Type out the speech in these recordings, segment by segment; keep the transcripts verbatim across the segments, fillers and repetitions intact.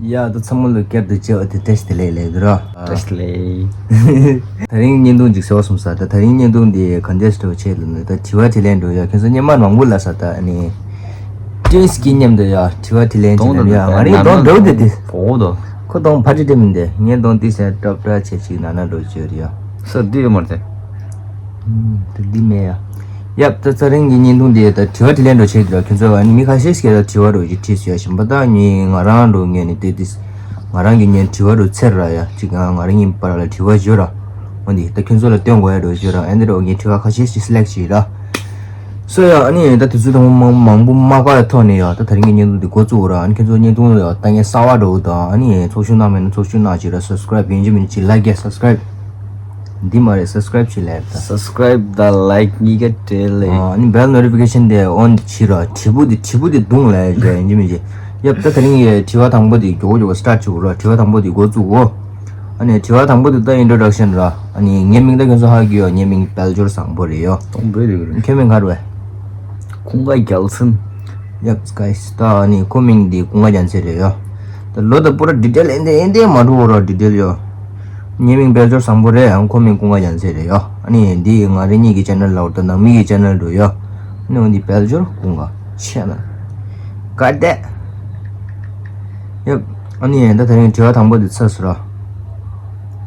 ཡ་ད་ཚང་མ་ལ་བསྐྱར་དུ་མཇལ་བ་དེ་བཀྲ་ཤིས་བདེ་ལེགས་ལབ་ཀྱི་ར། བཀྲ་ཤིས་བདེ་ལེགས། དེ་རིང་བརྙན་ཐུང་ཅིག་བཟོ་སོང་ས། ད་དེ་རིང་བརྙན་ཐུང་འདི་ག་འདྲས་འདྲ་བོ་ཆེད་དུ་ནི་ད་དྲི་བ་དྲིས་ལན་འདྲ་བོ་ཡ། ཁྱེད་ཚོ་སྔོན་མ་མང་པོ་ལ་ས་ད་ཨ་ནི་ཏིས་ཀྱི་མཉམ་དུ་ཡ་དྲི་བ་དྲིས་ལན་ཅིག་གདོང་ནམ་ཡ་ང་རང་གདོང་འདྲ་བོ་དེ་དེ་འོ་དོ། ཁོ་གདོང་ཕ་ཏི་ཏི་མིན་ཏེ་ངའི་གདོང་ཏིས་ཡ་ཀྲབ་ཀྲ་བྱེད་ཅིག་ན་ན་འདྲ་བོ་བྱོས་རེད་ཡ། ས་འདི་ཡོད་མ་རེད། ད་འདི་མེད་ཡ། ཡབ་ད་ཚེ་རིང་གི་བརྙན་ཐུང་འདི་ད་དྲི་བ་དྲིས་ལན་འདྲ་བྱེད་དུས་ཁྱོད་ཚོ་ཨ་ནི་མི་ཁ་ཤས་ཤིག་གིས་ད་དྲི་བ་འདྲ་ཅིག་དྲིས་སོང་ཡ། གཞན་པ་ད་ངས་ང་རང་འདྲ་ངས་ནི་དེ་དེ་ང་རང་གི་ངས་དྲི་བ་འདྲ་འཚོལ་ར་ཡ། ཅིག་ང་ང་རང་ཡིན་པར་ལ་དྲི་བ་བྱོས་ར། འོ་འདི་ད་ཁྱོད་ཚོ་ལ་སྟོན་དགོས་ཡ་འདྲ་བྱོས་ར། ཨ་འདི་འདྲ་ངས་དྲི་བ་ཁ་ཤས་ཤིག་སི་ལེག་བྱས་ར། སོ་ཡ། ཨ་ནི་ད་དུས་ཚོད་དང་མང་མང་པོ་མ་བཀག་ཡ་ཐོག་ནས་ཡ་ད་དེ་རིང་གི་བརྙན་ཐུང་འདི་འགོ་བཙུགས་ར། ཨ་ནི་ཁྱོད་ཚོ་བརྙན་ཐུང་ལ་ཡ་ལྟ་མཁན་གསར་བ་འདྲ་བོ་དང་ཨ་ནི་ཚོགས་ཞུགས་གནང་མེད་ན་ཚོགས་ཞུགས་གནང་བྱས་ར། སབ་སི་ཀ་རེབ་ཡིན་གཅིག་མིན་གཅིག་ལའིཀ་ཡ་སབ་སི་ཀ་རེབ་འདི་མ་རེད། སབ་སི་ཀ་རེབ་བྱེད་ལབ་ད། སབ་སི་ཀ་རེབ་དང་ལའིཀ་གཉིས་ཀ་སྤྲད་ལེ། ཨ་ནི་བྷེལ་ནོ་ཊི་ཕི་ཀེ་ཤན་དེ་ཨོན་བྱེད་ར། དྲིལ་བུ་དེ་དྲིལ་བུ་དེ་བརྡུངས་ལབ་ཡ་ཡིན་གཅིག་མིན་གཅིག། ཡབ་ད་དེ་རིང་གི་དྲི་བ་དང་པོ་དེ་མགྱོགས་པོ་མགྱོགས་པོ་སི་ཊར་བྱེད་དགོས་ར། དྲི་བ་དང་པོ་དེ་འགོ་བཙུགས་གོ། ཨ་ནི་དྲི་བ་དང་པོ་དེ་ད་ཨིན་ཊྲོ་ཌག་ཤན་ར། ཨ་ནི་ངའི་མིང་ད་ཁྱོད་ཚོ་ཧ་གོ་ཡོད། ངའི་མིང་དཔལ་འབྱོར་བཟང་པོ་རེད་ཡོ། གཏོང་འབོད་དེ་གི་རེད། ཁྱོད་མིང་ག་རེ་བས། ཀུན་དགའ་རྒྱལ་མཚན། ཡབ་སི་ཀའི་སི་ད་ཨ་ནི་ཁོ་མིང་འདི་ཀུན་དགའ་རྒྱལ་མཚན་རེད་ཡོ། ད་ལོ་ད་པུ་ར་ཌི་ཊེལ་ཨེ་འདྲས་ཨེ་འདྲས་མ་འགྲོ་ར། ཌི་ཊེལ་ཡོ། ངའི་མིང་དཔལ་འབྱོར་བཟང་པོ་རེད། ཨང་ཁོ་མིང་ཀུན་དགའ་རྒྱལ་མཚན་རེད་ཡོ། ཨ་ནི་འདི་ང་རང་ཉིད་ཀྱི་ཅེ་ནལ་ལ་འོ་ད་ནང་མི་གི་ཅེ་ནལ་འགྲོ་ཡོ། ཨ་ནི་འོ་འདི་དཔལ་འབྱོར་ཀུན་དགའ་ཆེ་ན། ག་དེ། ཡབ། ཨ་ནི་ད་དེ་རིང་དྲི་བ་དང་པོ་དེ་ཚར་སོང་ར།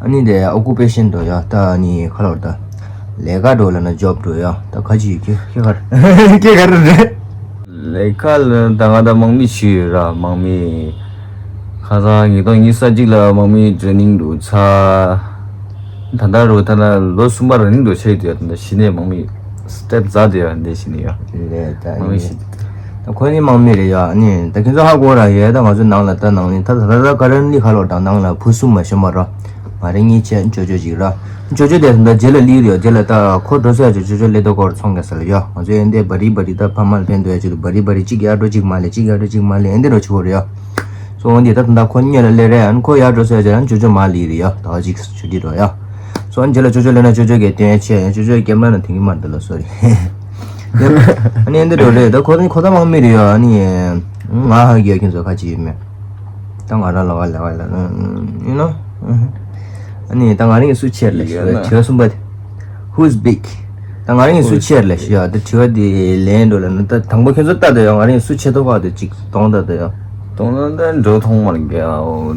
ཨ་ནི་དེ་ཨོ་ཀུ་པེ་ཤན་འགྲོ་ཡ། ད་ཨ་ནི་ཁ་ལོར་ད། ལས་ཀ་འགྲོ་ལ་ན་ཇོབ་འགྲོ་ཡ། ད་ཁ་ཅིག་ཁྱེད་ཁྱེད་ག་རེ་ཁྱེད་ག་རེ་རེད། ལས་ཀ་ལ་ད་ང་ད་དམག་མི་བྱས་ཡོད་ར། དམག་མི། ཁ་སང་ཉིས་སྟོང་ཉི་ཤུ་རྩ་གཅིག་ལ་དམག་མི་ཊེ་ནིང་འགྲོ་ཚར། ད་ལྟ་རུ་ད་ལ་ལོ་གསུམ་པ་ར་ནི་འགྲོ་ཆེ་དུ་ཡ། ད་ལྟ་གཞི་ནས་དམག་མི་སི་ཊེབ་ཛ་དུ་ཡ་འདི་བྱས་ནས་ཡ། ལས་ད་དམག་མི་ཨ་ནི་བྱས། ད་ཁོ་ནི་དམག་མི་རེད་ཡ། ཨ་ནི་ད་ཁྱེད་ཚོ་ཧ་གོ་ར་ཡོད། ད་ང་ཚོ་ནང་ལ་ད་ནང་ནི་ད་ད་ད་ཀ་རན་ལི་ཁ་ལོ་ད་ནང་ལ་བུ་གསུམ་མ་ཤོ་མ་ར། ང་རེ་གཉིས་བྱས་ཅོ་ཅོ་ཅིག་ར། ཅོ་ཅོ་དེ་ད་རྗེས་ལ་ལི་རེད་ཡ། རྗེས་ལ་ད་ཁོ་འགྲོ་ས་ཡ་ཅོ་ཅོ་ཅོ་ལི་ད་ཀོར་ཚོང་ག་ས་ལ་ཡ། ང་ཚོ་ཨེ་འདི་བ་རི་བ་རི་ད་ཕ་མ་ལ་ཕན་ཐོགས་ཡ་ཅིག་ཏུ་བ་རི་བ་རི་གཅིག་ཡར་འགྲོ་གཅིག་མར་ལེན་གཅིག་ཡར་འགྲོ་གཅིག་མར་ལེན་ཨེ་འདི་རོ་ཆུ་བོ་རེད་ཡ། སོ་འོན་ཏེ་ད་ད་ཁོ་གཉིས་ལ་སླེབས་རེད། ཨ་ནི་ཁོ་ཡར་འགྲོ་ས་ཡ་ཅོ་ཅོ་མར་ལི་རེད་ཡ། ད་གཅིག་ཆུ་ཏི་རོ་ཡ། སོ་ཨ་ནི་རྗེས་ལ་ཅོ་ཅོ་ལ་ཅོ་ཅོ་གི་སྟོན་ཡ་ཆེ་ཡ། ཅོ་ཅོ་ཡ་ཀེམ་ར་ན་དེང་གི་མར་འདི་ལ་སོ་རི། ཡ། ཨ་ནི་ཨེ་འདི་རོ་རེད། ད་ཁོ་ད་ཁོ་ད་དམག་མི་རེད་ཡ། ཨ་ནི་ང་ཧ་གི་ཡ་ཁྱེད་ཚོ་ཁ་ཅིག་ཡིན་མེད། ད་ང་རང་ལ་བ་ལ་བ་ལ་ཡིན་ནོ། ཨ་ནི་ད་ང་རང་གི་སུ་ཆེར་ལ་ཞུ་ཡ། དྲི་བ་གསུམ་པ་དེ། Who's big? ད་ང་རང་གི་སུ་ཆེར་ལ་ཞུ་ཡ། ད་དྲི་བ་དེ་ལན་འགྲོ་ལ་ན་ད་དང་པོ་ཁྱེད་ཚོ་ལྟ་ད་ཡོ། ང་རང་གི་སུ་ཆེ་ཐོག་ཁ་དེ་གཅིག་གཏོང་ད་ད་ཡོ། གཏོང་ད་ད་འགྲོ་ཐོང་མར་ག་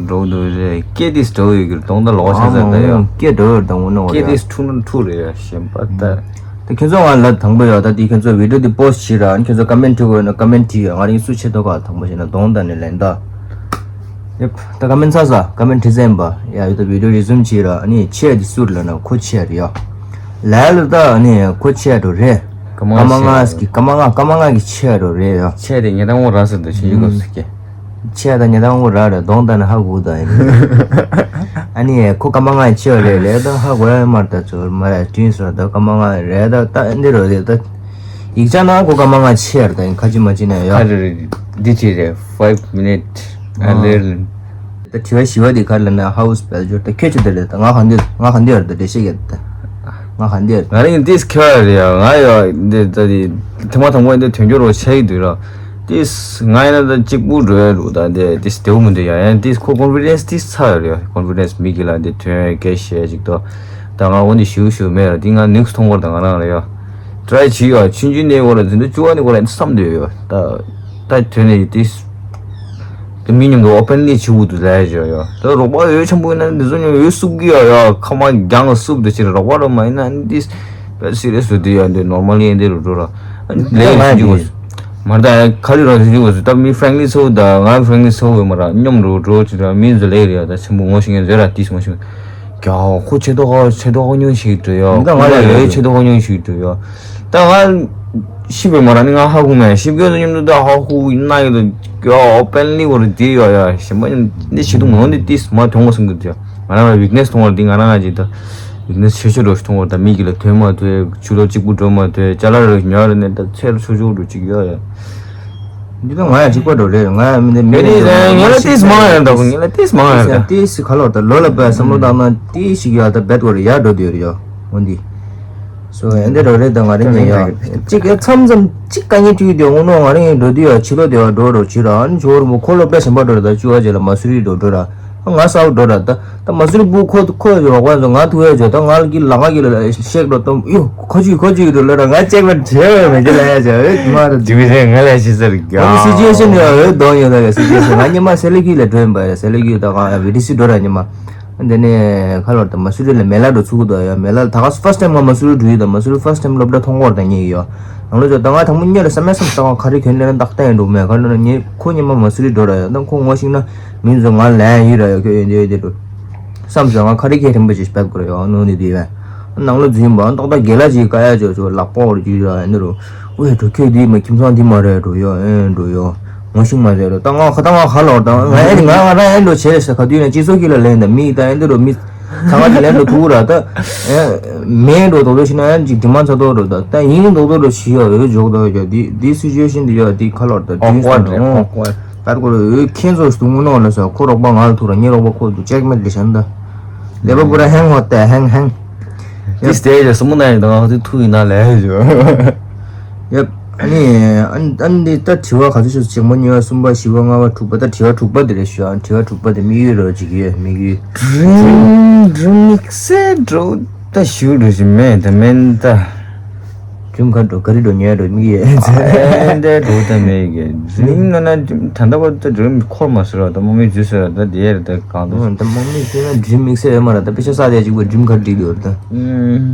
འགྲོ་འདུག་རེད། སྐད་དེ་འགྲོ་ཡོད་གི་གཏོང་ད་ལོག་ཆ་ས་ད་ཡོ། སྐད་འགྲོ་ཡོད་ད་འོ་ན་འོ་སྐད་རེད། དེ་འཁྲུག་ན་འཁྲུག་རེད་ཡ། གཞན་པ་ད། ད་ཁྱེད་ཚོ་ང་ལ་དང་པོ་ཡོད། ད་དེ་ཁྱེད་ཚོ་བི་ཌི་ཡོ་དེ་པོ་སི་ཊི་བྱེད་ར། ཁྱེད་ཚོ་ཀ་མེན་ཊི་བྲིས་དགོས་ན་ཀ་མེན་ཊི་བྲིས་ཡོད། ང་རང་གི་སུ་ཆེ་ཐོག་ཁ་དང་པོ་བྱས་ན་གདོང་ད་ནས་ལན་ད། ཡབ། ད་ཀ་མེན་ཊི་ཚར་ས། ཀ་མེན་ཊི་རྩེན་པ་ཡ་ཡོད། ད་བི་ཌི་ཡོ་རི་ཛིའུམ་བྱེད་ར། ཨ་ནི་ཆེ་དེ་སུ་རེད་ལབ་ན་ཁོ་ཆེ་རེད་ཡ། ལ་ལ་ད་ཨ་ནི་ཁོ་ཆེ་འགྲོ་རེད། ཀ་མ་ང་ཀ་མ་ང་ཆེ་གི་ཀ་མ་ང་ཀ་མ་ང་གི་ཆེ་འགྲོ་རེད་ཡ། ཆེ་དེ་ངེད་ད་ངོ་ར་ཟེར་དུ་ཆེ་ཡི་གོ་སུ་ཀེ། ཆེ་ད་ངེད་ད་ངོ་ར་རེད། གདོང་ད་ནི་ཧ་གོ་ད་ཡིན། ཨ་ནི་ཁོ་ཀ་མ་ང་ཆེ་རེད་ལས་ད་ཧ་གོ་ཡ་མར་ད་ཚོར་མ་ར་ཊིན་སོ་ད་ཀ་མ་ང་རེད་ད་ད་འདི་རོ་རེད་ད། ཡིག་ཆ་ནང་ཁོ་ཀ་མ་ང་ཆེ་ཡར་ད་ཡིན་ཁ་ཅི་མ་ཅི་ན་ཡ། ཁ་རེ་རེ་འདི་ཅི་རེད། ཕའིབ་མི་ནིཊ་ཨ་ལེ། ད་དྲི་བ་བཞི་བ་འདི་ག་རེ་ལབ་ན་ཧའུ་སི་སྤེལ་འབྱོར་ད་ཁྱོད་ཆུ་དེ་རེད་ད། ང་ག་འདི་ང་ག་འདི་ཡར་ད་འགྲེལ་བཤད་རྒྱབ་ད། ང་ག་འདི་ཡར། ང་རང་འདིས་ཁྱོད་རེད་ཡ། ང་ཡ་འདི་ད་འདི་ཐེངས་མ་དང་པོ་འདི་དོན་འཁྱོལ་རོགས་བྱས་ཡི་འདུག་ར། འདིས་ང་ཡིན་ན་ད་གཅིག་པུ་འགྲོ་ཡ་རུ་ད་འདི་འདིས་བདེ་བོ་མི་འདུག་ཡ། ཡང་འདིས་ཁོ་ཀོན་ཕི་ཌེན་སི་འདིས་ཚ་ཡོད་རེད་ཡ། ཀོན་ཕི་ཌེན་སི་མི་གི་ལ་འདི་དོན་སྐད་བཤད་ཅིག་ཏོ། ད་ང་འོ་འདི་ཞུ་ཞུ་མེད་ར། འདི་ང་ནུག་སི་མཐོང་བར་ད་ང་རང་རེད་ཡ། ཊི་རའི་བྱེད་ཡ། ཆུང་ཆུང་ནས་འོ་ར་འཛིན་དུ་བཅུ་བ་ནས་འོ་ར་འདི་བསམ་འདོད་ཡ། ད་ད་དོན་ནས་འདིས། དེ་མི་མཉམ་དུ་ཨོ་པན་ལི་བྱེད་དགོས་འདུག་ལབ་ཡོད་ཡ། ད་རོགས་པ་འོས་ཆེན་པོ་ཡིན་ན་འདི་ཚོ་མཉམ་འོས་བསུབ་གི་ཡ་ཡ། ཁ་མ་རྒྱང་ལ་བསུབ་འདུག་ཕྱིར་རོགས་པ་རོགས་མ་ཡིན་ན་འདི་བས་སི་རི་ཡས་འདི་ཡ་འདི་ནོར་མལ་ཡིན་འདི་རུ་འགྲོ་ར། ལས་ཡ་ང་ཞིག་འཇུག་དགོས་མ་རེད། ད་ཁ་ལི་རང་ཞིག་འཇུག་དགོས་ད་མི་ཧྥ་རེང་ལི་ཚོ་ད་ང་ཧྥ་རེང་ལི་ཚོ་འོས་མ་ར་མཉམ་རུ་འགྲོ་ཅི་ད་མི་འཛོ་ལས་རེད་ཡ། ད་ཆེན་པོ་ངོ་ཤེས་མཁན་བཟོས་ར་ཏིས་ངོ་ཤེས་མཁན། ཀྱ་ཁོ་ཆེ་མདོག་ཁ་ཆེ་མདོག་ཁ་ཉུང་ཞིག་འགྲོ་ཡོད། མི་ད་ང་ལ་ཡོད་ཆེ་མདོག་ཁ་ཉུང་ཞིག་འགྲོ་ཡོད། ད་ང་ཤི་བའི་མ་ར་ནི་ང་ཧ་གོ་མེད། ཤི་བའི་ཚོ་མཉམ་དུ་ད་ཧ་གོ་ཡིན་ན་ཡོད་ད་ཀྱ་ཨོ་པན་ལི་བར་དེ་ཡོད་ཡ། གཞན་པ་ནི་ཆེ་མདོག་མང་འདི་ཏིས་མ་མཐོང་བ་སོང་གི་ད་ཡ། ང་རང་ལ་ཝིག་ནེ་སི་མཐོང་བ་འདི་ང་རང་ང་ཅིག་ད་ཝིག་ནེ་སི་ཆེ་ཆེ་འགྲོ་ཞིག་མཐོང་བ་ད་མི་གི་ལ་དོན་མ་ཐོས་ཆུ་ལོག་གཅིག་པུ་འགྲོ་མ་ཐོས་ཅ་ལག་ར་ཉོ་ར་ནས་ད་ཚེ་ར་ཆོ་ཆོ་འགྲོ་གཅིག་ཡོད་ཡ། འདི་ད་ང་ཡང་གཅིག་པ་འགྲོ་རེད། ང་ཡང་མི་འདི་མི་རེད་ཟེར་ངེད་ལ་ཏིས་མང་ཡང་འདྲ་པོ་ངེད་ལ་ཏིས་མང་ཡང་འདྲ། ཏིས་ཁ་ལོ་ད་ལོ་ལ་པ་བསམ་བློ་བཏང་ན་ཏིས་ཞིག་ཡ་ད་བེད་གོ་རེ་ཡ་འགྲོ་དུས་རེད་ཡ། འོ་འདི། སོ་ཨེ་འདི་རོ་རེད་ད། ང་རང་ཉན་ཡ་གཅིག་ཡ་མཚམས་མཚམས་གཅིག་དཀའ་ངལ་ཅིག་ཡོད་དེ་འོ་ནོ། ང་རང་ཡིན་འགྲོ་དུས་ཡ་ཕྱི་ལོགས་དེ་བ་འགྲོ་རོགས་བྱེད་ར། ཨ་ནི་ཇོ་བོ་རིན་པོ་ཁོ་ལོ་པད་གཞན་པ་འགྲོ་ར། ད་བཅུ་བ་རྗེས་ལ་མ་སུ་རི་འགྲོ་འགྲོ་ར། ཨ་ང་ས་བོ་འགྲོ་ར། ད་ད་མ་སུ་རི་བུ་ཁོ་ཁོ་རོགས་པ་ཚོ་ང་ཐུག་ཡ་ཇོ། ད་ང་གི་ལ་ང་གི་ལ་ཤེག་འགྲོ་ཏོ་ཡོ། ཁོ་ཅིག་ཁོ་ཅིག་འགྲོ་ལ་ར། ང་ཅེག་མེད་བྱེད་བས་མེད་ཀྱི་ལ་ཡ་ཇོ། ཨེ་མ་ར་དུས་ཚོད་ང་ལ་ཤི་ཟེར་གི་ཨ་སི་ཅུ་ཨེ་ཤན་ཡ། ཨེ་གདོང་ཡོད་ད་ག་སི་ཅུ་ཨེ་ཤན། ང་ཉི་མ་སེ་ལི་ཀི་ལ་འགྲོ་ཡིན་པ་ཡ། སེ་ལི་ཀི་ད་ག་བི་ཏི་སི་འགྲོ་ར་ཉི་མ། དེ་ནས་ཁ་ལོར་དང་མ་སུ་རི་ལ་མེ་ལ་འགྲོ་ཚུགས་དོ་ཡ། མེ་ལ་ད་ག་first time ང་མ་སུ་རི་འགྲོ་ཡི་ད། མ་སུ་རི་first time སློབ་གྲྭ་མཐོང་གོ་ར་ད་ཉེ་ཡོ། ནང་ལོ་ཅོ་ད་ང་དང་པོ་ཉེ་ར་བསམ་ཡ་བསམ་ས་ང་ཁ་རི་གྱོན་ལེན་ན་ཏག་ཏག་ཡིན་འགྲོ་མེད། ཁ་ལོ་ན་ཉེ་ཁོ་ཉི་མ་མ་སུ་རི་འགྲོ་ར་ཡ། ད་ཁོ་ངོ་ཤེས་ན་མི་ཚོ་ང་ལན་ཡི་ར་ཡ། ཁྱོད་ཡོད་དེ་ཡོད་དེ་འགྲོ་བསམ་ས། ང་ཁ་རི་གྱོན་རིན་པོ་ཆེ་ཞིག་ཕེབས་དགོས་ར་ཡོ། ནོ་ནི་དེ་བས་ནང་ལོ་རྫུན་པ་ཏག་ཏག་རྒན་ལགས་ཅིག་ཀ་ཡ་ཅོ་ཅོ་ལག་པོ་ར་ཅིག་ཡ་ཡ་འདི་རུ། ཝེ་འགྲོ། ཁྱོད་འདི་མ་ཁྱིམ་ཚང་འདི་མ་རེད་འགྲོ་ཡ། ཨེ་འགྲོ་ཡ། ངོ་ཤེས་མ་རེད་འགྲོ། ད་ང་ཁ་ད་ང་ཁ་ལོར་ད་ང་ཨེ་ང་ང་རང་ཨེ་འགྲོ་བྱས་ས་ག་དུས་ན་སྤྱི་ཚོགས་ཀྱི་ལ་ལན་ད་མི་ད་ཨེ་འདི་རུ་མི་ཚང་མ་གི་ལན་འགྲོ་ཐུག་ར། ད་ཨེ་མེད་འགྲོ་དོ་དོ་ཤི་ན་ཨེ་ཅིག་དྲི་མ་ཚ་དོ་རོ། ད་ད་ཡིན་མདོག་མདོག་རོ་ཤི་ཡ་ཨེ་འཇོག་ད་ཡ། འདི་འདི་སི་ཅུ་ཨེ་ཤན་འདི་ཡ་འདི་ཁ་ལོར་ད་ཨོ་དུས་ཀོ་སོང་རེད། ཨོ་ནོ་ཀོ་ད་ཀོ་རོ། ཨེ་ཁྱེད་ཚོ་སྡུག་མོ་ནོ་ལ་ས། ཁོ་རོགས་པ་ང་ལ་ཐུག་ར། ངའི་རོགས་པ་ཁོ་ཚོ་ཅེག་མེད་ལི་ཤན་ད། ལེ་པ་པུ་ར་ཧེང་ཧོ་ཏེ་ཧེང་ཧེང་། དེ་སྟེ་ཡ་སུ་མོ་ན་ཡ་ད་ང་ཚོ་ཐུག་ཡིན་ན་ལས་ཡོད། ཡབ། ཨ་ནི་ཨ་ནི་ཨ་ནི་ད་དྲི་བ་ག་ཚོད་ཤོད། ཆེན་མོ་གཉིས་པ་གསུམ་པ་བཞི་པ་ལྔ་པ་དྲུག་པ། ད་དྲི་བ་དྲུག་པ་དེ་རེད་ཞུ། ཨ་དྲི་བ་དྲུག་པ་དེ་དམིགས་ཡུལ་རོ་ཅིག་ཡོད་དམིགས་ཡུལ། Dream Dream དམིགས་བསལ་འགྲོ་ད་ཞུ་རུ་ཞིག་མེད་ད་མེད་ད། Dream ག་འགྲོ་ག་རེ་འགྲོ་ཉལ་འགྲོ་དམིགས་ཡུལ། ཨེ་འདྲ་འགྲོ་ད་མེད་གི། Dream ན་ན་ད་ལྟ་བར་ད་Dream འཁོར་མ་སོང་ར། ད་དམག་མི་འཛུལ་སོང་ར། ད་དེ་ཡར་ད་གང་དུ། ཨོ་ད་དམག་མི་འཛུལ་ན་Dream དམིགས་བསལ་ཡོད་མ་ར། ད་དཔེ་ཆ་ས་དེ་ཅིག་པོ་Dream ག་འགྲིག་ཡོད་ད།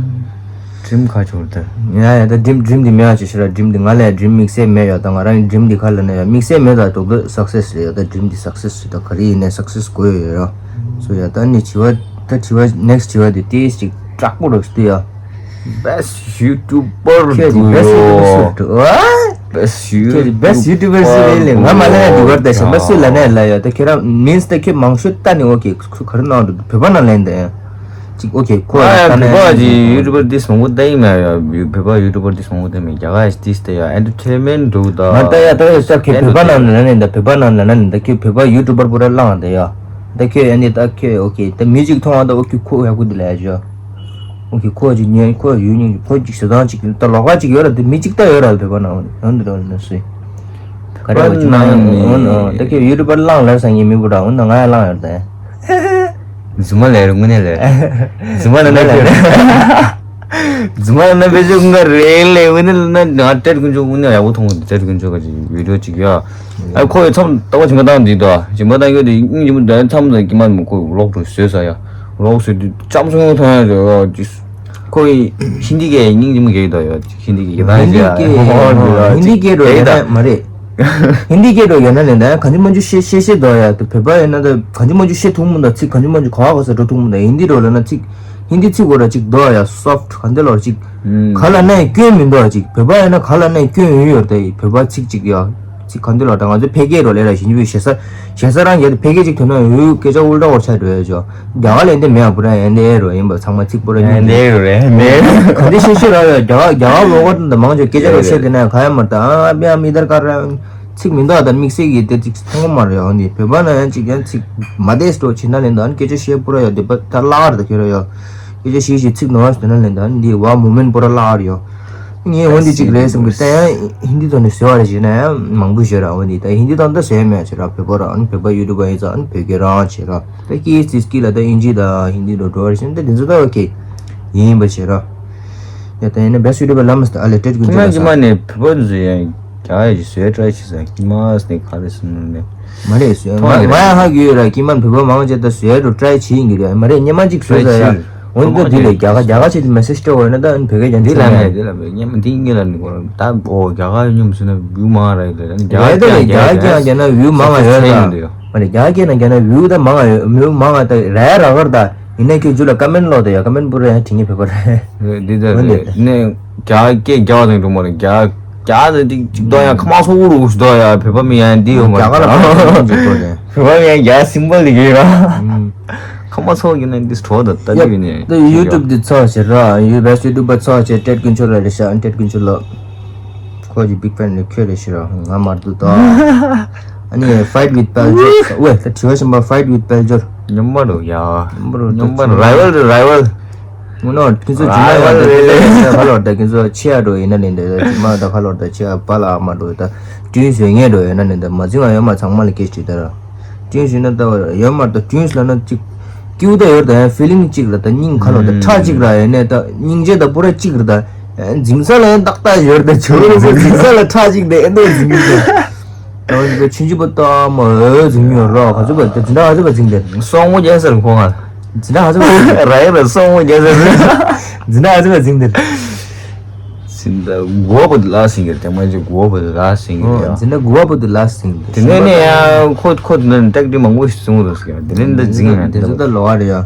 Dream ག་ཆོར་ད། ཡ་ཡ་ད་Dream Dream དེ་མེད་ཨ་ཅི་ཤི་ར། Dream དེ་ང་ལ་Dream དམིགས་བསལ་མེད་ཡོད་ད། ང་རང་Dream དེ་ག་ལ་ན་ཡོད་དམིགས་བསལ་མེད་ད། དོག་པོ་Success རེད་ཡོད་ད། Dream དེ་Success རེད་ད། ག་རེ་ཡིན་ནའི་Success དགོས་ཡོད་ར། སོ་ཡ་ད་ནི་དྲི་བ་ད་དྲི་བ་next དྲི་བ་དེ་ཏིས་ཅིག་དྲག་པོ་རོགས་ཏི་ཡ། Best YouTuber ཁྱེད་ཀྱི་འདུག་best YouTuber ཡོ། སུ་འདུག་ཨ། Best ཁྱེད་ཀྱི་best YouTuber YouTuber སུ་རེད་ལེ། ང་མ་ལ་ཡ་འདི་བར་ད་གཞན་པ་སུ་ལ་ནས་ལ་ཡ། ད་ཁྱེད་རང་མིན་སི་ད་ཁྱེད་མང་ཤོས་ལྟ་ནི་ཨོ་ཁེ་ག་རེ་ནང་འདུག་བོད་པ་ནང་ལན་དེ་ཅིག་ཨོ་ཁེ་ཁོ་ཨ་ལ་ལྟ་ན་བོད་པ་ཡ་ཅིག་ཡུ་ཊུ་བར་འདི་སོང་གོ་ད་ཡིན་མ་ཡ། བོད་པ་ཡུ་ཊུ་བར་འདི་སོང་གོ་ད་མིན་རྒྱ་གར་ཡ་ཏིས་ད་ཡ་ཨེན་ཊར་ཊེན་མེན་འདུག་ད། ང་ལྟ་ཡ་ད་ཡ་ས་ཁེ་བོད་པ་ནང་ལ་ནས་ད་བོད་པ་ནང་ལ་ན་ནས་ད་ཁེ་བོད་པ་ཡུ་ཊུ་བར་པུ་ར་ལངས་ད་ཡ། ད་ཁེ་ཨ་ནི་ད་ཁེ་ཨོ་ཁེ་ད་མི་ཅིག་མཐོང་བ་ད་ཨོ་ཁེ་ཁོ་ཡག་པོ་འདི་ལ་ཡ་ཅོ། ཨོ་ཁེ་ཁོ་ཅིག་ཉན་ཁོ་ཡུལ་ཉིན་ཁོ་ཅིག་ཟེར་སྟངས་ཅིག་ད་ལོག་པ་ཅིག་ཡོད་ར། དེ་མི་ཅིག་ད་ཡོད་ར་བོད་པ་ནང་འོན་འདི་ར་ནི་སུས་ག་རེ་བ་ཅིག་ནང་ཡོད་ད་ཁེ་ཡུ་ཊུ་བར་ལངས་ལར་སང་ཉིན་མི་བུ་ར་འོན་ད་ང་ཡ་ལངས་ཡོད་ད། རྫུན་མ་ལས་རུང་ནས་ལས་རྫུན་མ་ལ་ན་ལས། རྫུན་མ་ལ་ན་བེད་སྤྱོད་ཀུན་དགའ་རེད་ལས། འོན་ཏེ་ལ་ན་ང་ཏྲེད་ཀུན་ཆོ་དངོས་གནས་ཡག་པོ་མཐོང་གི་འདུག་ཏྲེད་ཀུན་ཆོ་ག་ཅིག་བི་ཌིའོ་ཅིག་ཡ། ཨ་ཁོ་ཡི་མཚམས་ལྟ་བ་ཇིམ་པ་བཏང་འདི་དོ་ཇིམ་པ་བཏང་གི་དེ་སྙིང་རྗེ་མོ་འདྲ་མཚམས་དང་ཀྱི་མ་མོ་ཁོ་ལོག་འགྲོ་བཟོས་ས་ཡ། ལོག་བཟོས་དུས་ལྕམ་སོང་མཐོང་ཡ་ཅིག་ཁོ་ཡི་ཧིན་དི་གའི་སྙིང་རྗེ་མོ་གེ་དོ་ཡ། ཧིན་དི་གའི་ཧིན་དི་གའི་ཧིན་དི་སྐད་རོ་ཡ་ན་མ་རེད། ཧིན་དི་སྐད་རོ་ཡ་ན་ལེན་ད་གང་ཅི་མ་ཅི་ཤེས་ཤེས་ཤེས་དོ་ཡ། དུ་བོད་པ་ཡ་ན་ད་གང་ཅི་མ་ཅི་ཤེས་ཐུང་མོ་ད་ཚིག་གང་ཅི་མ་ཅི་ག་བ་ག་ས་འགྲོ་ཐུང་མོ་ད། ཧིན་དི་རོ་ལ་ན་ཚིག་ཧིན་དི་ཚིག་གོ་ར་ཅིག་དོ་ཡ། སོཕ་གང་དེ་ལོར་ཅིག་ག་ལ་ན་ཡ་སྐྱོན་མི་འདུག་ཅིག་བོད་པ་ཡ་ན་ག་ལ་ན་ཡ་སྐྱོན་ཡོད་ཡོད་ད། ཡི་བོད་པ་ཚིག་ཅིག་ཡ། ཚིག་གང་དེ་ལོར་ད་ང་ཚོ་ཕལ་སྐད་རོ་ལས་ར་ཞིན་ཅི་བའི་ཞེ་ས་ཞེ་ས་རང་རྒྱལ་དུ་ཕལ་སྐད་ཅིག་ཐོན་ན་ཡོད་སྐད་ཆ་ཨུལ་ཏྲ་བོར་ཆ་འགྲོ་ཡ་ཅོ། རྒྱ་གར་ལས་འདི་མེད་ཨ་པུ་ར་ཡན་དེ་རོ་ཡིན་པ་ཚང་མ་ཚིག་པོ་ར་ཡན་དེ་རོ་རེད་མེད། ག་འདི་ཤེས་ཤེས་ར་ཡོད། རྒྱ་གར་རྒྱ་གར་ལོ་གོ་དང་མང་ཆོག་སྐད་ཆ་རོ་བཤད་དེ་ན་ག་ཡ་མ་ད་ཨ་པི་ཨ་མི་དར་ཀ་ར་ཚིག་མི་འདུག་ད་དམིགས་བསལ་གྱི་དེ་ཚིག་ཚང་མ་མ་རེད་ཨ་འདི་བོད་པ་ན་ཡང་ཅིག་ཡང་ཚིག་མ་བདེ་སྤྲོ་བྱེད་ན་ལེན་ད་ཨ་སྐད་ཆ་བཤད་པོ་ར་ཡོད་དེ་པ་ད་ལ་གར་ད་ཁྱོད་ར་ཡོད། སྐད་ཆ་ཤིག་ཤིག་ཚིག་ནོར་བ་ཟེར་ན་ལེན་ད་འདི་བ་མོ་མེན་པོ་ར་ལ་ཨར་ཡོ། ངས་འོན་ཏེ་ཅིག་རེད་བསམ་གི་ད་ཡང་ཧིན་དི་ཐོག་ནས་བཟོས་པ་རེད་ཞེ་ན་ཡང་མང་པོ་ཞེ་ར་འོན་ཏེ་ད་ཧིན་དི་ཐོག་ད་བཟོས་མེད་ཞེ་ར་བོད་པ་ར་ཨ་ནི་བོད་པ་ཡུ་ཊུབ་པ་ཡིན་ཙང་ཨ་ནི་བོད་སྐད་རང་ཞེ་ར་ད་ཀི་ཙི་ཀི་ལ་ད་ཨིན་ཇི་ད་ཧིན་དི་རུ་འགྲོ་བ་རེད་ཞེ་ན་ད་དེ་ཚོ་ད་ཨོ་ཁེ་ཡིན་པ་ཞེ་ར་ཡ་ད་ཡིན་ན་བེ་སི་ཡུ་ཊུབ་པ་ལ་མ་སི་ད་ཨ་ལེ་ཏྲེད་ཀུན་ཅི་ན་ཅི་མ་ནས་བོད་པ་ཚོ་ཡང་རྒྱ་ཡ་ཞིག་བཟོས་ཏྲའི་བྱེད་ས་ཀི་མ་སི་ནས་ག་རེ་སོང་ནས། མ་རེད་ཟེར། ང་ང་ཡང་ཧ་གི་ཡོད་ར། ཀི་མན་བོད་པ་མང་ཆེ་ད་བཟོས་འགྲོ་ཊ་རའི་བྱེད་ཡིན་གི་རེད། མ་རེད་སྔོན་མ་ཅིག་བཟོས་ས་ཡ། འོན་ཏེ་འདི་ལས་རྒྱ་གར་རྒྱ་གར་ཆེད་དུ་མེ་སེ་ཇི་སྤྲད་འོ་ན་ད་ཨ་ནི་བོད་སྐད་རྒྱ་འདི་འདི་ལ་ལ་མེད་འདི་ལ་མེད་སྔོན་མ་འདི་སྔོན་ལ་ནི་གོ་ད་འོ་རྒྱ་གར་སྙོམས་སུ་ན་བིའུ་མང་ར་ཡོད་རེད། རྒྱ་གར་ད་རྒྱ་གར་རྒྱ་གར་རྒྱ་ན་བིའུ་མང་ང་ཡོད་ད། མ་རེད་རྒྱ་གར་རྒྱ་ན་རྒྱ་ན་བིའུ་ད་མང་ང་ཡོད་བིའུ་མང་ང་ད་ར་ཡ་ར་གར་ད་ཡིན་ན་ཁྱོད་རྒྱུ་ལ་ཀ་མེན་ལོག་ད་ཡ་ཀ་མེན་པུ་ར་ཡ་དྲི་ངེས་བོད་པ་རེད། འདི་ད་འོན་ཏེ་རེད་ནས། རྒྱ་སྐད་རྒྱ་བ་དང་འགྲོ་མ་རེད། རྒྱ་རྒྱ་དེ་ཅིག་ཏོ་ཡང་ཁ་མ་སོ་རུ་ཞུ་ཏོ་ཡ་བོད་པ་མི་ཡང་འདི་ཡོད་མ་རྒྱ་ག་ལ་རེད། ཁ་མ་སོ་རུ་ཞུ་ཏོ་རེད། བོད་པ་མི་ཡང་རྒྱ་སིམ་པལ་ལི་གི་ར། ཁ་མ་སོ་གི་ནས་འདི་སྤྲོ་ད་ལྟ་ཡ་གི་ནས་ད་ཡུ་ཊུབ་འདི་ཚོ་ཞེ་ར་ཡུ་བེ་སི་ཡུ་ཊུབ་པ་ཚོ་ཞེ་ཏྲེད་ཀུན་ཆོ་ལ་རེ་ཤ་ཏྲེད་ཀུན་ཆོ་ལ་ཁོ་གི་བིག་ཕེན་ནི་ཁྱོད་རེ་ཤི་ར་ང་མར་དུ་ད། ཨ་ནི་Fight with Paljor ཝེ་ད་དྲི་བ་ཤམ་པ་Fight with Paljor ཉམས་མ་རུ་ཡ་ཉམས་མ་རུ་ཉམས་མ་རུ་རའི་ཝལ་རའི་ཝལ། ངོ་ནོར་ཁྱེད་ཚོ་རྫུན་མ་ཡོང་དེ་ཁ་ལོར་ད་ཁྱེད་ཚོ་ཆེ་ཡ་འགྲོ་ཡིན་ན་ནི་འདི་རྫུན་མ་ད་ཁ་ལོར་ད་ཆེ་ཡ་པ་ལ་མ་འགྲོ་ད་ཏུན་བཟོས་ངེས་འགྲོ་ཡོད་ན་ནི་ད་མ་རྫུན་མ་ཡོད་མ་ཚང་མ་ལ་སྐད་ཅིག་ད་ར་ཏུན་བཟོས་ན་ད་ཡོད་མ་ད་ཏུན་ལ་ན་ཅིག་ཀྱུ་ད་ཡོད་ད་ཡང་ཕི་ལིང་གཅིག་ར་ད་སྙིང་ཁ་ལོར་ད་ཁྲག་གཅིག་ར་ཡོད་ནས་ད་སྙིང་རྗེ་ད་པུ་ར་གཅིག་ར་ད་འཛིང་ས་ལ་ཡང་ཏག་ཏག་ཡོད་ད་ཆོ་ར་ཟེར་འཛིང་ས་ལ་ཁྲག་གཅིག་ད་ཨེ་འདོ་འཛིང་གི་ད། ཨོ་ཆུང་ཆུང་པོ་ཏོ་མོ་འོ་ཟིང་ཡོད་རོ་ག་ཚོད་པ་དེ་འདྲ་ག་ཚོད་པ་ཟིང་དེ། སོང་ངོ་རྒྱལ་སར་ཁོང་ང་། འདི་འདྲ་ག་ཚོད་པ་ཟིང་ར་ཡེ་ར་སོང་ངོ་རྒྱལ་སར། འདི་འདྲ་ག་ཚོད་པ་ཟིང་དེ། ཟིང་ད་གོ་བོ་དེ་ལ་ཟིང་གི་དེ་མ་ཅིག་གོ་བོ་དེ་ལ་ཟིང་གི་ཡ། འདི་འདྲ་གོ་བོ་དེ་ལ་ཟིང་དེ། དེ་ནས་ནས་ཡ་ཁོ་ཁོ་དེ་ནས་ཏེག་ཏིག་མང་པོ་ཞིག་བཟུང་འདུག་ཟེར་དེ་ནས་འདི་ཟིང་ཡ་དེ་ཚོ་ད་ལོ་བ་རེད་ཡ།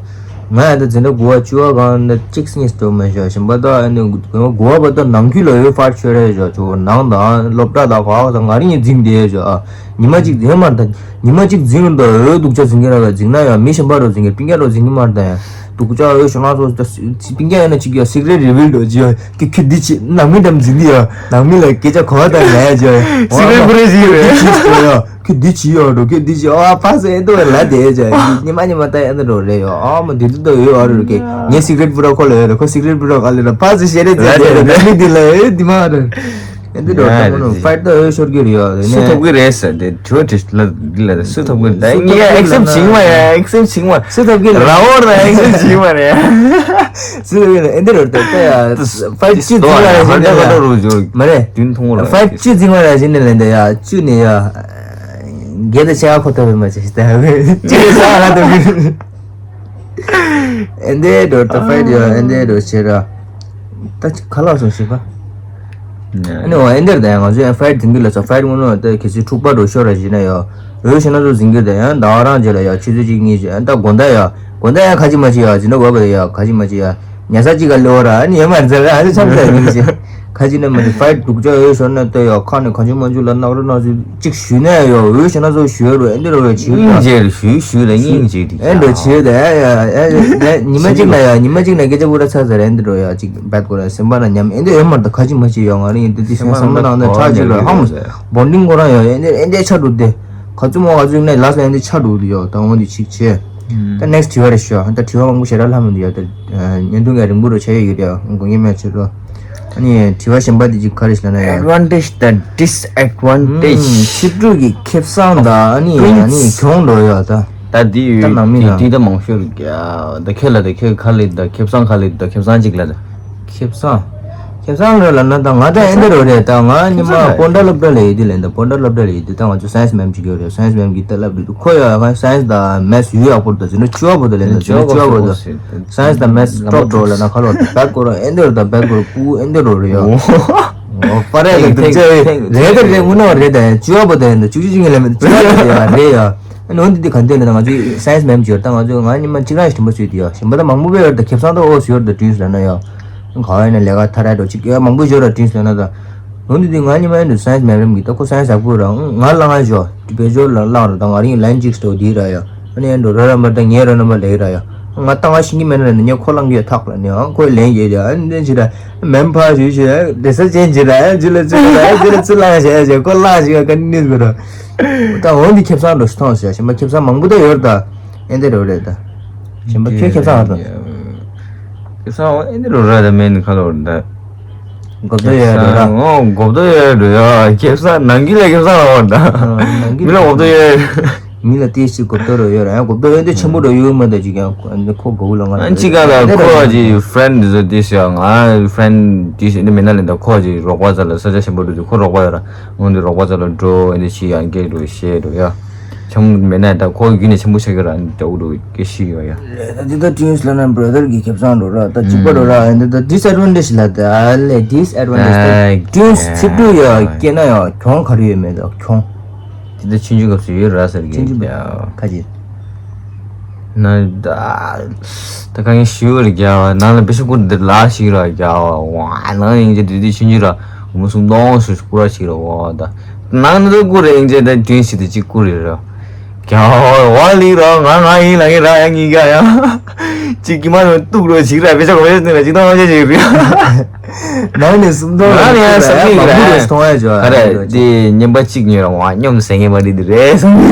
ང་ཡང་ད་འཛིན་གྲྭ་དགུ་པ་བཅུ་པ་སྒང་ད་གཅིག་གཉིས་འགྲོ་མེད་ཤག་གཞན་པ་ད་ཨ་ནི་དགུ་པ་ད་ནང་ཁུལ་ལ་ཡོད་ཕར་ཆོད་རེད་ཤག་ཆོ་ནང་དང་སློབ་གྲྭ་དང་ག་བ་ད་ང་རང་ཡིན་འཛིང་བསྡད་ཤག་ཨ་ཉི་མ་གཅིག་འཛིང་མར་ད་ཉི་མ་གཅིག་འཛིང་ད་འོ་སྡུག་ཅག་འཛིང་གི་ར་བ་འཛིང་ན་ཡང་མི་གཞན་པ་རུ་འཛིང་གི་སྤུན་ཀྱག་རུ་འཛིང་གི་མར་ད་ཡང་སྡུག་ཅག་འོ་ཞོ་ན་ཚོ་ད་སྤུན་ཀྱག་ཡོད་ན་གཅིག་ཡང་སི་ཀི་རེཊ་རི་བིལ་འགྲོ་ཅི་ཡང་ཁྱོད་ཁྱོད་འདི་ཅི་ནང་མི་འདྲ་འཛིང་འདི་ཡང་ནང་མི་ལ་སྐད་ཆ་གོ་བ་ད་ལས་ཅི་ཡང་སི་ཀི་རེཊ་བུ་རེ་ཅི་ཡོད་རེད། ཁྱོད་འདི་བྱེད་ཡོད་འགྲོ་ཁྱོད་འདི་བྱེད་ཨ་ཕ་སེ་ཨེ་འདུག་ལ་དེ་ཅི་ཉི་མ་ཉི་མ་ལྟ་ཨེ་འདུག་འགྲོ་རེད་ཡོད་ཨ་མ་དེ་འདུག་ད་ཡོད་ཨ་རུ་ཀེ་ངས་སི་ཀི་རེཊ་བུ་ར་ཁོ་ལ་ཡོད་རེད་ཁོ་སི་ཀི་རེཊ་བུ་ར་ག་ལེ་ར་ཕ་སེ་ཤེ་རེད་ཟེར་དེ་རེད་ནི་འདི་ལ་ཨེ་འདི་མ་རེད་ཨེ་འདི་འགྲོ་ད་མ་ནོ་ཕའིཊ་ད་ཡོད་ཤོར་གི་རེད་ཡོད་རེད་སུ་ནས་ཐོབ་གི་རེད་ཟེར་དེ་དྲི་བ་དྲི་ལ་འདི་ལ་སུ་ཐོབ་གི་རེད་ད་ངས་ཨེག་སེབ་བྱིང་བ་ཡ་ཨེག་སེབ་བྱིང་བ་སུ་ཐོབ་གི་ར་འོར་ན་ཨེག་སེབ་བྱིང་བ་རེད་ཡ། ཙི་ལ་ཨེ་འདི་རོ་ཏེ་ཏེ་ཡ་ཕའིཊ་ཅི་ཙི་ལ་ཧར་ཏེ་ཁ་ཏོ་རུ་ཇོ་མ་རེད། དུན་ཐུང་ར་ཕའིཊ་ཅི་ཙི་མ་ར་ཅི་ནི་ལེན་ཏེ་ཡ་ཅུ་ནི་ཡ་གེ་ཏེ་ཆ་ཁོ་ཏོ་མ་ཅི་ཏེ་ཅི་ས་ལ་ཏོ་ཨེ་འདི་རོ་ཏེ་ཕའིཊ་ཡ་ཨེ་འདི་རོ་ཆེ་ར་ཏ་ཁ་ལ་སོ་ཤི་པ། ཨ་ནི་འོ་ཨེ་འདིར་ད་ཡང་ང་ཚོས་ཡང་ཕའིཊ་འཛིང་གི་ལ་ཚོ་ཕའིཊ་དངོས་གནས་ད་གལ་སྲིད་འཁྲུག་པ་འགྲོ་ཤོར་ར་ཞིག་ན་ཡང་འོས་ཤོར་ན་ཚོ་འཛིང་གི་ད་ཡང་ཟླ་བ་རང་རྗེས་ལ་ཡང་ཆུ་ཚོད་གཅིག་གཉིས་ཤིག་ཡང་ད་དགོང་དག་ཡང་དགོང་དག་ཡང་ཁ་ཅིག་མ་ཅིག་ཡང་འཛིང་ན་འོས་པ་ད་ཡང་ཁ་ཅིག་མ་ཅིག་ཡང་ཉལ་ས་གཅིག་ག་ལེ་བ་ར་ཨ་ནི་ཡོད་མ་རེད་ཟེར་ཨ་ནི་འཆམ་ས་ཡིན་ཞིག་ཁ་ཅིག་ན་མ་ཅིག་ཕའིཊ་སྡུག་ཅག་འོས་ཤོར་ན་ད་ཡང་ཁ་ནས་གང་བྱུང་མང་བྱུང་ལ་ནག་རོ་ནག་ཚུལ་གཅིག་ཞུས་ན་ཡང་འོས་ཤོར་ན་ཚོ་ཞུས་རོ་ཨེ་འདི་རོ་ཡང་བྱིས་རོ་ཞུས་ཞུས་ལ་སྙིང་རྗེ་དེ་ཨེ་འདྲ་བྱིས་ད་ཡང་ཉི་མ་གཅིག་ན་ཡང་ཉི་མ་གཅིག་ན་སྐད་ཆ་པུ་ར་ཚ་ཚ་ར་ཨེ་འདི་རོ་ཡང་གཅིག་བད་ཀོ་ར་སེམས་པ་ན་ཉམས་ཨེ་འདི་ཡོད་མ་རེད་ད་ཁ་ཅིག་མ་ཅིག་ཡོད་ང་རང་ཡིན་འདི་འདི་སེམས་པ་ནང་ད་ཁྲག་ཅིག་ར་ཧམ་བོན་ཌིང་ཁོ་རང་ཡོད་ཨེ་འདི་ཨེ་འདི་ཆ་འགྲོ་དེ་ག་ཚོད་མོ་ག་ཚོད་ནས་ལ་སོ་ཨེ་འདི་ཆ་འགྲོ་དེ་ཡོད་ད་འོ་འདི་ཅིག་བྱས་ད་ནེགསི་དྲི་བ་རེ་ཞུ་ཨ་ད་དྲི་བ་མང་པོ་ཞེ་དྲག་ལྷམ་འདི་ཡོད་ད་བརྙན་ཐུང་ག་རིང་པོ་རུ་ཆ་ཡོད་ཡོད་ཡ་དགོངས་ངེས་མེད་ཆེ་རོ་ཨ་ནི་དྲི་བ་གཞན་པ་འདི་ཅིག་ག་རེ་ཞུ་ན་ཡ་Advantage དང་Disadvantage ཕྱི་དྲོ་གི་ཁེ་བཟང་ད་ཨ་ནི་ཨ་ནི་གྱོང་འགྲོ་ཡོད་ད། ད་འདི་ཡོད་ད་ནང་མི་ན་འདི་ད་མང་ཤོས་རེད་ཀྱ། ད་ཁྱེད་ལ་ད་ཁྱེད་ག་ལེ་ད་ཁེ་བཟང་ག་ལེ་ད་ཁེ་བཟང་གཅིག་ལ་ད། ཁེ་བཟང་། ཁེ་བཟང་རེད་ལ་ན་ད་ང་ད་ཨེ་འདི་རོ་རེད་ད་ང་ཉི་མ་སྤོན་ཊ་སློབ་གྲྭ་ལ་ཡོད་དུས་ལེན་ད་སྤོན་ཊ་སློབ་གྲྭ་ལ་ཡོད་དུས་ད་ང་ཚོ་སའེན་སི་མེམ་གཅིག་ཡོད་རེད་སའེན་སི་མེམ་གྱིས་ད་སླབ་དུས་ཁོ་ཡོད་ང་སའེན་སི་དང་མེཐ་སི་ཡོད་ཡག་པོ་རེད་ད་ཟིན་ན་བཅུ་པ་བོ་ད་ལེན་ད་ཟིན་ན་བཅུ་པ་བོ་ད་སའེན་སི་དང་མེཐ་སི་ཊོབ་འགྲོ་ལ་ན་ཁ་ལོ་ད་བད་ཀོ་རོ་ཨེ་འདི་རོ་ད་བད་ཀོ་རོ་ཀུ་ཨེ་འདི་རོ་རེད་ཡོད། ཨོ་པ་རེད་ལ་དུམ་ཅག་རེད་ད་རེད་དངོས་གནས་རེད་ད་བཅུ་པ་བོ་ད་ཡིན་ད་བཅུ་གཅིག་ཅིག་ལ་མེད་བཅུ་པ་བོ་ད་ཡ་རེད་ཡ། ཨ་ནི་འོ་འདི་འདི་ག་འདི་ལ་ང་ཚོའི་སའེན་སི་མེམ་ཅིག་ཡོད་ད་ང་ཚོས་ང་ཉི་མ་གཅིག་རང་ཞིག་དྲན་པ་བཟོས་དེ་ཡ་ཞིམ་པ་ད་མང་པོ་བས་ཡོད་ད་ཁེ་བཟང་ད་ཨོ་སི་ཡོད་ད་དྲིན་སོ་ན་ཡ། ག་བ་ཡིན་ན་ལས་ཀ་ཐ་ར་འགྲོ་གཅིག་ཡ་མང་པོ་ཡོད་ད་དྲིན་སོ་ན་ད། འོ་འདི་འདི་ང་ཉི་མ་ཡིན་ད་སའེན་སི་མེམ་རེམ་གི་ད་ཁོ་སའེན་སི་ཡག་པོ་ར་ང་ལ་ང་ཞོ་དེ་བེད་སྦྱོར་ལ་བླངས་ར་ད་ང་རིང་ལན་གཅིག་སྟོ་དེ་ར་ཡ། ཨ་ནི་ཡ་འགྲོ་ར་ར་མ་ད་ངའི་ར་ན་མ་ལས་ར་ཡ། ང་ད་ང་ཤིང་གི་མེད་ན་ནི་ངས་ཁོ་བླངས་གི་ཡ་ཐག་ལ་ནི་ཨ་ཁོས་ལན་ཡེ་ར་ཨ་ནི་འདི་ཅི་ར། མེམ་ཕར་ཞུས་ཞུས་བདེ་ས་ཅན་ཅི་ར་ཅི་ལ་ཅི་ལ་ཅི་ལ་ཅི་ལ་བླངས་བྱས་བྱས་ཁོ་བླངས་ཞིག་ག་ནི་དགོས་ར། ད་འོ་འདི་ཁེ་བཟང་འགྲོ་སི་ཐོང་ཟེར་ཞིམ་པ་ཁེ་བཟང་མང་པོ་ད་ཡོད་ད། ཨེ་འདི་རོ་རེད་ད། ཞིམ་པ་ཁྱོད་ཁེ་བཟང་ཨ་ད། ཁེ་བཟང་ཨེ་འདི་རོ་ར་ད་མེད་ནི་ཁ་ལོ་ར་ད། གོབ་ད་ཡོད་རོ་ར། ཨོ་གོབ་ད་ཡོད་རོ་ཡ་ཁེ་བཟང་ནང་གི་ལ་ཁེ་བཟང་ལ་བ་ད། མི་ལ་གོབ་ད་ཡོད། མི་ལ་ཏིས་ཅིག་གོབ་ད་རོ་ཡོད་ར་ཡང་གོབ་ད་ཡོད་འདི་ཆེན་པོ་རོ་ཡོད་མ་ད་ཅིག་ཡང་ཁོ་གོ་བུ་ལ་ང་ཨ་ཅི་ག་ལ་ཁོ་ཅི་ཕྲེན་འདི་ཚོ་ཏིས་ཡ་ང་ཕྲེན་ཏིས་འདི་མེད་ན་ལེན་ད་ཁོ་ཅི་རོགས་པ་ཚ་ལ་ས་ཆ་ཆེན་པོ་རུ་ཅི་ཁོ་རོགས་པ་ཡོད་ར། འོན་ཏེ་རོགས་པ་ཚོ་ལ་འགྲོ་ཨེ་འདྲ་ཞིག་ཡང་སྐད་འགྲོ་བཤད་འགྲོ་ཡ། ཆམ་མེད་ན་ད་ཁོ་བརྒྱུད་ནས་ཆེན་པོ་ཆགས་ཀྱི་ར་འདྲ་བོ་འགྲོ་སྐད་ཤིག་ཡོད་ཡ། ད་འདི་ད་ཏྲིན་སི་ལ་ན་བྷ་ར་དར་གི་ཁེ་བཟང་འགྲོ་ར་ད་གཅིག་པ་འགྲོ་ར་ཨེ་འདི་ད་ཌིས་ཨེཌ་ཝན་ཊེཇ་ལ་ད་ཨ་ལེ་ཌིས་ཨེཌ་ཝན་ཊེཇ་ད་ཏྲིན་སི་ཚིག་འབྲུ་ཡ་སྐད་ན་ཡ་གྱོང་ག་རེ་ཡོད་མེད་ད་གྱོང་། འདི་ད་ཆུང་ཆུང་སྐབས་སུ་ཡོད་ར་ཟེར་གི་ཆུང་ཆུང་ཡ། ཁ་ཅིག་ན་ད་ད་གང་ཡིན་ཞུ་བར་རྒྱ་བ་ནང་ལ་བེ་ཤ་ཀུར་འདིར་ལ་ཞིག་ར་རྒྱ་བ་ནང་ཡིན་གྱི་དུས་དུས་ཆུང་ཆུང་ར་མུ་སུམ་སྟོང་སུ་ཀུ་ར་ཞིག་ར་བ་ད་ནང་ནི་ད་ཀུ་རེ་ཡིན་གྱི་ད་དུས་ཞིག་ད་ཅིག་ཀུ་རེ་ར་ རྒྱ་བ་ལི་ར་ང་ང་ཡིན་ལ་ངའི་ར་ཡ་གཉིས་ཀ་ཡ། ཅིག་གི་མ་ནོ་ཏུག་རོ་ཞིག་ར་བེ་ཆ་གོ་ཡ་ཏེ་ན་ཅིག་ཏང་ཅེ་ཅིག་རེད། ནང་ནས་སུམ་མདོ་ནང་ནས་བསམ་གྱི་ཡོད་མང་པོ་རེད། རེད་སོང་ཡ་ཇོ་ག་རེ་དེ་ཉན་པ་གཅིག་ཉོས་ར་བ་སྙོམས་ཟེར་ངེས་པ་རེད་དེ་རེད་སོང་།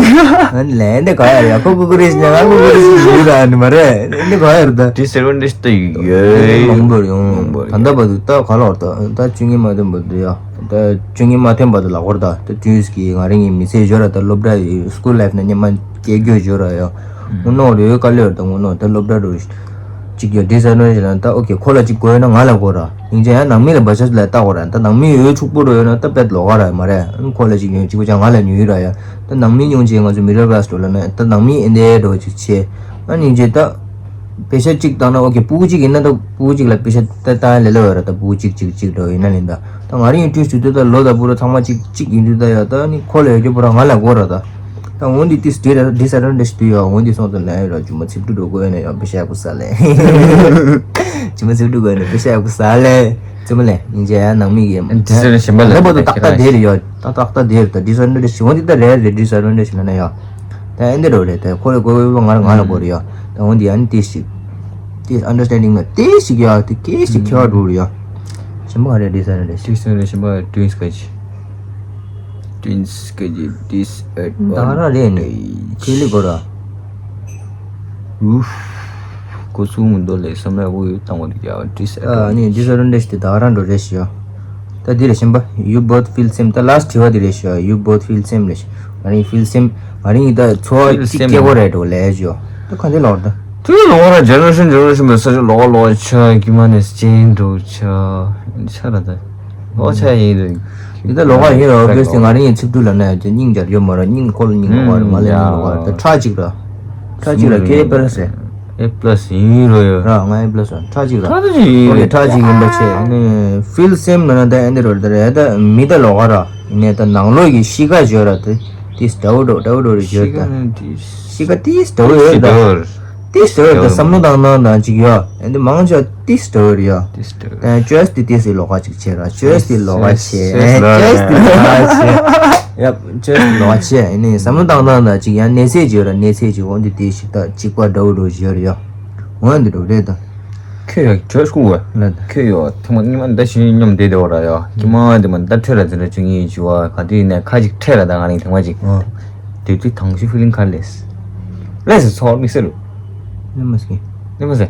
ཨ་ནི་ལན་དེ་ག་ཡ་རེད་ཡ་ཁོ་ཀུ་ཀུ་རེ་ཞིག་ཉ་ང་ཀུ་ཀུ་རེ་ཞིག་ཡོད་ར་ནི་མ་རེད་ཨ་ནི་ག་ཡ་རེད་ད། Disadvantage་ད་ཡོད་མང་པོ་རེད་ཡོང་མང་པོ་རེད། ད་ལྟ་བར་དུ་ད་ག་ལོར་ད་ད་བཅུ་གཉིས་མ་ཐོན་བར་དུ་ཡ་ད་བཅུ་གཉིས་མ་ཐོན་བར་དུ་ལག་པར་ད་ད་དུས་ཀྱི་ང་རང་གི་མི་ཚེ་ཞོར་ད་སློབ་གྲྭ་school life་ན་སྙེ་མ་སྐྱེ་རྒྱུ་ཞོར་ཡ། དངོས་གནས་རེ་ཡོད་དཀའ་ལས་ཡོད་ད་དངོས་གནས་ད་སློབ་གྲྭ་རུ་གཅིག་ཡོད་disadvantage་ལ་ད་ཨོ་ཁེ་ཁོ་ལ་གཅིག་དགོས་ན་ང་ལ་དགོས་ར་ཡིན་ཅེ་ཡང་ནང་མི་ལ་བ་ཤ་ལ་ལྟ་དགོས་ར་ད་ནང་མི་ཡོད་ཕྱུག་པོ་རུ་ཡོད་ན་ད་དཔེ་ལོགས་ཀ་ར་མ་རེད་ཨ་ཁོ་ལ་གཅིག་ཡོད་གཅིག་པོ་ཅང་ང་ལ་ཉོ་ཡི་ར་ཡ་ད་ནང་མི་ཉུང་ཅེ་ང་ཚོ་middle class་འགྲོ་ལ་ན་ད་ནང་མི་ཨེ་འདྲའི་འགྲོ་གཅིག་ཆེ་ཨ་ནི་ཅེ་ད། པེ་ཤ་གཅིག་བཏང་ན་ཨོ་ཁེ་སྤུ་གུ་གཅིག་ཡིན་ན་ད་སྤུ་གུ་གཅིག་ལ་པེ་ཤ་ད་བཏང་ལེ་ལོ་ཡོད་ར་ད་སྤུ་གུ་གཅིག་གཅིག་གཅིག་འགྲོ་ཡིན་ན་ལེན་ད་ད་ང་རང་ཡིན་དུས་སུ་དུས་ད་ལོ་ད་པུ་ར་ཚང་མ་གཅིག་གཅིག་ཡིན་དུས་ད་ཡ་ད་ནི་ཁོ་ལ་ཡོད་རྒྱུ་པུ་ར་ང་ལ་དགོས་ར་ད་ད་འོན་ཏེ་ཏིས་ཌི་སར་ཨེཌ་ཝན་ཊེ་ཇི་དུ་ཡ་འོན་ཏེ་སོང་ཙང་ལ་ཡ་ར་ཇུ་མ་ཚིབ་ཏུ་འགྲོ་དགོས་ཡ་ན་ཡ་པེ་ཤ་ཡག་པོ་ཟ་ལེ་ཇུ་མ་ཚིབ་ཏུ་དགོས་ཡ་ན་པེ་ཤ་ཡག་པོ་ཟ་ལེ་ཙི་མ་ལེ་ཡིན་ཅེ་ཡ་ནང་མི་གི་ཏིས་ཌི་སར་ཨེཌ་ཝན་ཊེ་ཇི་ལ་ད་ལེ་ད་ལྟ་བར་དུ་ཏག་ཏག་དེ་རེད་ཡ་ད་ཏག་ཏག་དེ་རེད་ད་ཏིས་ཌི་སར་ཨེཌ་ཝན་ཊེ་ཇི་འོན་ཏེ་ད་རེད་རེད་ཏིས་ཌི་སར་ཨེཌ་ཝན་ཊེ་ཇི་ལ་ན་ཡ། ད་ཨེ་འདི་རོ་རེད་ད་ཁོ་རེ་ཁོ་རེ་ང་ར་ང་ལ་གོ་རེ་ཡ། ད་འོན་ཏེ་ཨ་ནི་ཏིས་ཞིག་ཏིས་ཨན་ཌར་སི་ཊེན་ཌིང་མ་ཏིས་ཞིག་ཡ་ཏི་ཀེ་ཞིག་ཁྱེར་བ་འགྲོ་རེ་ཡ། གཞན་པ་ག་རེ་ཏིས་ཨན་ཌར་སི་ཊེན་ཌིང་། ཏིས་ཨན་ཌར་སི་ཊེན་ཌིང་གཞན་པ་ཏུ་ཨིན་སི་ཀ་ཅི། ཏུ་ཨིན་སི་ཀ་ཅི་ཏིས་ཨེཌ་ཝན་ཊེ་ཇི། ད་ར་རེད་ནི་ཁེ་ལི་གོ་ར། ཨུཧ། ཁོ་ཚུགས་མི་འདུག་ལས་བསམ་ཡག་པོ་ཡོད་བཏང་བ་འདུག་ཡ་ཏིས་ཨ་ནི་ཏིས་ཨན་ཌར་སི་ཊེན་ཌིང་དེ་ད་ག་རང་འགྲོ་རེད་ཞུ་ཡ། ད་འདི་རེད་གཞན་པ། You both feel same. ད་ལཱ་སི་ཊི་དྲི་བ་འདི་རེད་ཞུ་ཡ། You both feel same་ལས་ཞུ། ང་རང་feel same། ང་རང་ད་ཚོར་བ་གཅིག་སྐྱེ་གོ་རེད་འགྲོ་ལས་ཞུ་ཡ། ད་ག་འདི་ལོག་ད། དུས་ལོག་ར་ཇེ་ནེ་རེ་ཤན་ཇེ་ནེ་རེ་ཤན་བས་ས་ཆ་ལོག་ལོག་ཆ་གི་མ་ནས་ཅན་འགྲོ་ཆ་ཆ་ར་ད། ལོག་ཆ་ཡིན་རེད། འདི་ད་ལོག་ཡིན་ར་ཨོ་བི་ཡ་སི་ལི་ང་རང་ཚིག་འབྲུ་ལ་ན་ཡ་ཅེ་སྙིང་རྒྱ་ཡོད་མ་ར་སྙིང་ཁོ་ལ་སྙིང་ལོག་ར་མ་ལ་སྙིང་ལོག་ར་ད་ཁྲག་གཅིག་ར། ཁྲག་གཅིག་ར་ཁེ་པ་ར་སེ། ཨེ་པ་ལ་སི་ཡིན་རོ་ཡོད། ར་ང་ཨེ་པ་ལ་སི་ར་ཁྲག་གཅིག་ར། ཁྲག་གཅིག་ཡིན། ཨོ་ཁེ་ཁྲག་གཅིག་ཡིན་པ་ཆེ་ཨ་ནི་ཕིལ་སེམ་ན་ན་ད་ཨེ་འདི་རོ་ད་ར་ད་མི་ད་ལོག་ར་ནས་ད་ནང་ལོག་གི་ཤི་ཁ་བརྗོད་ར་ད་ཏིས་ད་འུ་འགྲོ་ད་འུ་འགྲོ་རེ་བརྗོད་ད་ཤི་ཁ་ཏིས་ད་འུ་ཡོད་ད་ཏིས་ད་འུ་ཡོད་ད་བསམ་བློ་བཏང་བཏང་ད་ཅིག་ཡོད་ཨེ་འདི་མང་ཆ་ཏིས་ད་འུ་ཡོད། ད་ཅོས་ཏི་ཏིས་ལོག་ཁ་ཅིག་ཆེ་ར་ཅོས་ཏི་ལོག་ཁ་ཆེ་ཅོས་ཏི་ལོག་ཁ་ཆེ། ཡབ། ཅོས་ལོག་བྱས་ནས་བསམ་བློ་བཏང་སྟངས་དང་ཅིག་ཡང་གནས་ཚད་ཅིག་ཡོད་ར་གནས་ཚད་ཅིག་འོ་འདི་དེ་ཞིག་ད་གཅིག་པ་འདྲ་བོ་འགྲོ་བཞིན་ཡོད་ར་ཡ། འོ་འདི་འགྲོ་རེད་ད། ཁྱོད་ཡ་ཅོས་ཁུ་བ། ལ་ད། ཁྱོད་ཡ་ཐེངས་མ་གཉིས་མ་ད་ཞིང་སྙོམས་བསྡད་བསྡད་བ་ར་ཡ། ཁྱི་མ་དེ་མ་ད་ཁྲེ་ར་འཛིན་ར་བཅུ་གཉིས་བྱུ་བ་ག་དུས་ཡིན་ནས་ཁ་ཅིག་ཁྲེ་ར་ད་ང་རིང་ཐེངས་མ་ཅིག་ཨ། དེ་དུས་དང་ཤི་ཕི་ལིང་ག་ལེས། ལེས་ཚོར་དམིགས་བསལ་རུ། ནི་མ་སྐྱེ། ནི་མ་ཟེ།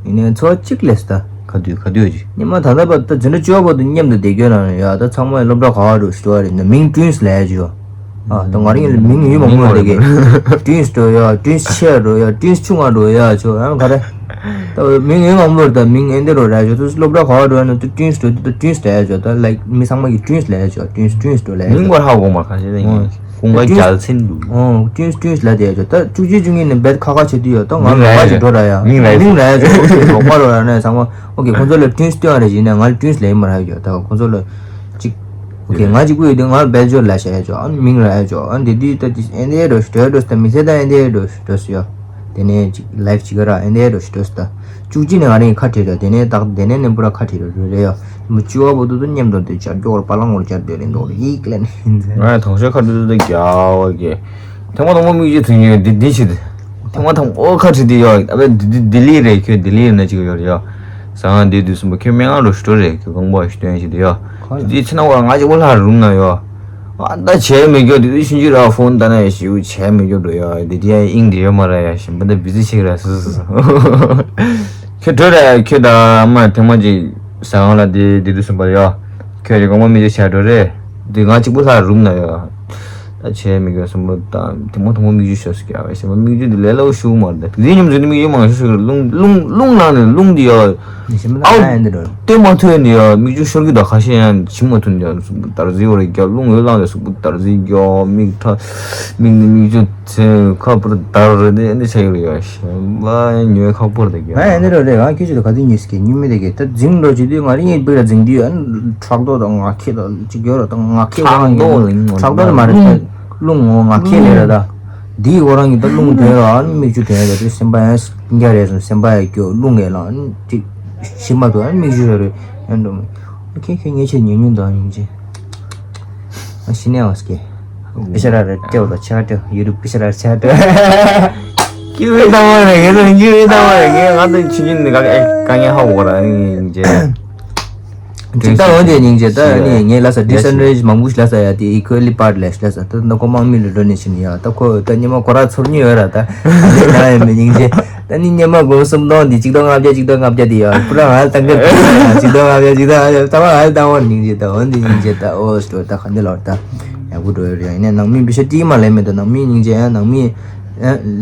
ཡིན་ནའི་ཚོ་གཅིག་ལས་ད། ག་དུས་ག་དུས་ཀྱི། ཉི་མ་ད་ལྟ་བར་ད་འཛིན་གྲྭ་བཅུ་པ་དུ་མཉམ་དུ་བསྡད་རྒྱུ་ན་ཡ་ད་ཚང་མ་སློབ་གྲྭ་ག་བ་འགྲོ་ཞུ་བ་རེད་ན་མིང་ཀྲུན་སི་ལས་ཡ་ཅིག་ཡོད། ཨ་ད་ང་རང་ཡིན་ལ་མིང་ཡུལ་མང་པོ་རེད་གི། ཀྲུན་སི་འགྲོ་ཡ་ཀྲུན་སི་ཆེ་འགྲོ་ཡ་ཀྲུན་སི་ཆུང་ང་འགྲོ་ཡ་ཆོ་ཡང་ག་རེ། ད་མིང་ཡུལ་མང་པོ་རེད་ད་མིང་ཨེ་འདི་རོ་ར་ཆོ་ད་སློབ་གྲྭ་ག་བ་འགྲོ་ཡ་ན་ད་ཀྲུན་སི་འགྲོ་ད་ཀྲུན་སི་ར་ཡ་ཆོ་ད་ལའིག་མི་ཚང་མ་གི་ཀྲུན་སི་ལས་ཡ་ཆོ་ཀྲུན་སི་ཀྲུན་སི་འགྲོ་ལས་ཡ་མིང་ཆོ། བར་ཧ་གོ་མ་ཁ་ཤས་ད་ཡིན། ཀུན་དགའ་རྒྱལ་མཚན་འདུག་ཨོ་ཀྲུན་ཀྲུན་ལ་དེ་ཡ་ཅོ་ད་བཅུ་གཅིག་བཅུ་གཉིས་ནས་བེད་ཁ་ཁ་བྱེད་དུས་ཡོད་ད་ང་མིང་ལ་ཡ་ཅོ་འགྲོ་ར་ཡ་མིང་ལ་ཡ་མིང་ལ་ཡ་ཅོ་ཨོ་ཀེ་ལོག་པ་རོ་ཡ་ནས་ཚང་མ་ཨོ་ཀེ་ཁོང་ཚོ་ལ་ཀྲུན་སྟོན་ཡ་རེ་བྱས་ནས་ང་ལ་ཀྲུན་ལ་ཡིན་མ་ར་ཡ་ཅོ་ད་ཁོང་ཚོ་ལ་ཅིག་ཨོ་ཀེ་ང་ཅིག་པུ་ཡོད་དུས་ང་ལ་བེད་ཅོ་ལ་བྱ་ཡ་ཅོ་ཨ་མིང་ལ་ཡ་ཅོ་ཨ་འདི་དུས་ད་དེ་ཨེ་འདི་འགྲོ་ཞིག་འགྲོ་ཞིག་འགྲོ་ཞིག་ད་མི་ཚེ་ད་ཨེ་འདི་འགྲོ་ཞིག་འགྲོ་ཞིག་ཡ་དེ་ནས་ཅིག་ལའིབ་ཅིག་ག་ར་ཨེ་འདི་འགྲོ་ཞིག་འགྲོ་ཞིག་ད། བཅུ་གཅིག་ནས་ང་རང་གི་ཁ་བྲལ་ར་དེ་ནས་ད་དེ་ནས་ནས་པུ་ར་ཁ་བྲལ་ར་རེད་རེད་ཡ། མི་བཅུ་བ་པོ་ཏུ་ཏུ་མཉམ་དུ་དེ་བྱ་སྐྱོར་པ་ལང་བར་བྱ་སྡོད་རེད་འདུག་རེད་ཡིག་ལེན་ཡིན་ཟེར། ང་ཡང་དང་ཤོས་ཁ་བྲལ་ཏུ་ཏུ་རྒྱ་བ་གི། ཐེངས་མ་དང་པོ་མིག་ཆུ་ཐོན་ཡོད་འདི་འདི་ཆི་དེ། ཐེངས་མ་དང་པོ་ཁ་བྲལ་དེ་ཡོད་ཨ་བས་འདི་འདི་ལྡི་ལི་རེད་ཁྱོད་ལྡི་ལི་ཡོད་ན་ཅིག་ཡོད་རེད་ཡ། ཟ་ང་འདི་དུས་གསུམ་པ་ཁྱོད་སྨན་ཁང་རུ་སྤྲོ་རེད་ཁྱོད་རྐང་པ་ཞུ་སྟོན་ཞིག་དེ་ཡ། འདི་ཕྱི་ནང་བར་ང་ཅིག་པོ་ལྷ་རུམ་ན་ཡོད། ཨ་ད་བྱས་མི་རྒྱུ་དེ་དུས་ཕྱིན་ཅི་ར་ཕོན་ལྟ་ན་ཡ་ཞིའུ་བྱས་མི་རྒྱུ་འགྲོ་ཡ་འདི་དེ་ཡ་ཨིང་དེ་ཡོད་མ་ར་ཡ་ཞིམ་པ་ད་བི་ཟི་ཆེ་ར་སུ་སུ་སུ། ཁྱོད་བྲོས་ར་ཡ་ཁྱོད་ད་མ་ཐེངས་མ་ཅིག་ཟ་ཁང་ལ་དེ་དེ་དུས་གསུམ་པ་ཡ། ཁྱོད་རི་གོང་མ་མི་ཅིག་བྱས་འགྲོ་རེད། དེ་ང་གཅིག་པུ་ལྷ་རུམ་ན་ཡ། ད་བྱས་མི་རྒྱུ་གསུམ་པ་ད་ཐེངས་མ་ཐོག་མ་མིག་ཆུ་ཤོར་སུ་རྒྱ་བ་ཞིམ་པ་མིག་ཆུ་དེ་ལས་སླ་བོ་ཞུ་མ་རེད་ད་དེ་དུས་ཉམས་ཟོས་དེ་མིག་ཆུ་མང་ཤོས་ཤོར་གི་རེད་རླུང་རླུང་རླུང་ནང་ནས་རླུང་དེ་ཡ། ནི་ཞིམ་པ་ཨའུ། ལ་ཡ་འདི་འགྲོ། སྟོན་མ་ཐུབ་ནི་ཡ་མིག་ཆུ་ཤོར་གི་ད་ཁ་ཤས་ཡང་བྱིན་མ་ཐུབ་ནི་ཡ་གཟུགས་པོ་འདར་ཟི་བ་རེད་རྒྱ་རླུང་འོད་ལངས་ནས་གཟུགས་པོ་འདར་ཟི་རྒྱ་མིག་ཁྲ། མིག་ནི་མིག་ཆུ་ཚོན་ཁ་པར་འདར་རེད་དེ་འདི་ཆ་ཡོད་རེད་ཡ་ཞིམ་པ་ཉོས་ཁག་པོ་རེད་རྒྱ། ང་ཡང་འདི་འགྲོ་རེད་ང་ཁྱེད་ཆུ་ད་ག་དུས་ཉོས་སི་གེ་ཉུ་མི་རེད་གེ་ད་འཛིང་འགྲོ་ཆུ་དུས་ང་རི་ངའི་སྦིག་ལ་འཛིང་དུས་ཨ་ནི་ཕྲག་དོག་དང་ང་ཁྱེད་ད་ཅིག་ཡོད་ར་ད་ང་ཁྱེད་ཁོ་རང་གི་ཕྲག་དོག་ལ་ཡིན་ཕྲག་དོག་ལ་མ་རེད་ད་རླུང་ངོ་ང་ཁྱེད་ལས་ར་ད། འདིའི་ཁོ་རང་གི་ད་རླུང་དོན་ལ་ཨ་ནི་མིག་ཆུ་དོན་ལ་དེ་སེམས་པ་ཡང་སྐྱ་རེད་སོང་སེམས་པ་ཡང་སྐྱོ་རླུང་ངེས་ལ་ཨ་ནི་ཅིག་ཤི་མ་ཐུབ་ཨ་ནི་མིག་ཆུ་ཤོར་རེད་ཨ་འགྲོ་མི་ཁྱེད་ཁྱེད་ངེད་ཆེད་ཉུང་ཉུང་དང་ཡིན་ཅི་ཨ་ཤི་ནས་བ་སྐྱེ་ པི་ཤ་ར་རེ་སྤྲེའུ་ལ་ཆ་སྤྲེའུ་ཡུ་རུ་པི་ཤ་ར་ཆ་སྤྲེའུ། ཀྱི་ཝི་ཏང་བ་རེ་ངེ་ཚོ་ཀྱི་ཝི་ཏང་བ་རེ་ངེ་ང་ཚོ་ཆུ་ཉིན་ནི་ག་ག་ངེ་ཧ་གོ་ར་ནི་ཡིན་ཅེ། ཅིག་ད་འོན་ཏེ་སྙིང་རྗེ་ད་ནི་ངས་ལ་ས་ཌི་སེན་ཊ་རེལ་མང་པོ་ཞིག་ལ་ས་ཡ་དེ་ཨི་ཀུ་ལི་པར་ལས་ལ་ས་ད་ནི་ཁོ་དམག་མི་ལ་འགྲོ་ནས་ཕྱིན་ཡ་ད་ཁོ་ད་ཉི་མ་ཁོ་ར་ཚོར་ཉི་ཡོད་ར་ད་ལས་ན་ཡ་མི་སྙིང་རྗེ། ད་ནི་ཉི་མ་སྒོར་སུམ་སྟོང་འདི་གཅིག་སྟོང་ལྔ་བརྒྱ་གཅིག་སྟོང་ལྔ་བརྒྱ་འདི་ཡ་པུ་ར་ཧལ་ཏང་གི་གཅིག་སྟོང་ལྔ་བརྒྱ་གཅིག་སྟོང་ལྔ་བརྒྱ་ད་བ་ཧལ་ཏང་བ་སྙིང་རྗེ་ད་འོན་ཏེ་སྙིང་རྗེ་ད་ཨོ་སྟོ་ད་ག་འདི་ལོར་ད་ཡག་པོ་འགྲོ་ཡོད་རེད་ཡིན་ནའི་ནང་མི་བི་ཤ་ཏི་མ་ལས་མེད་ད་ནང་མི་སྙིང་རྗེ་ཡ་ནང་མི་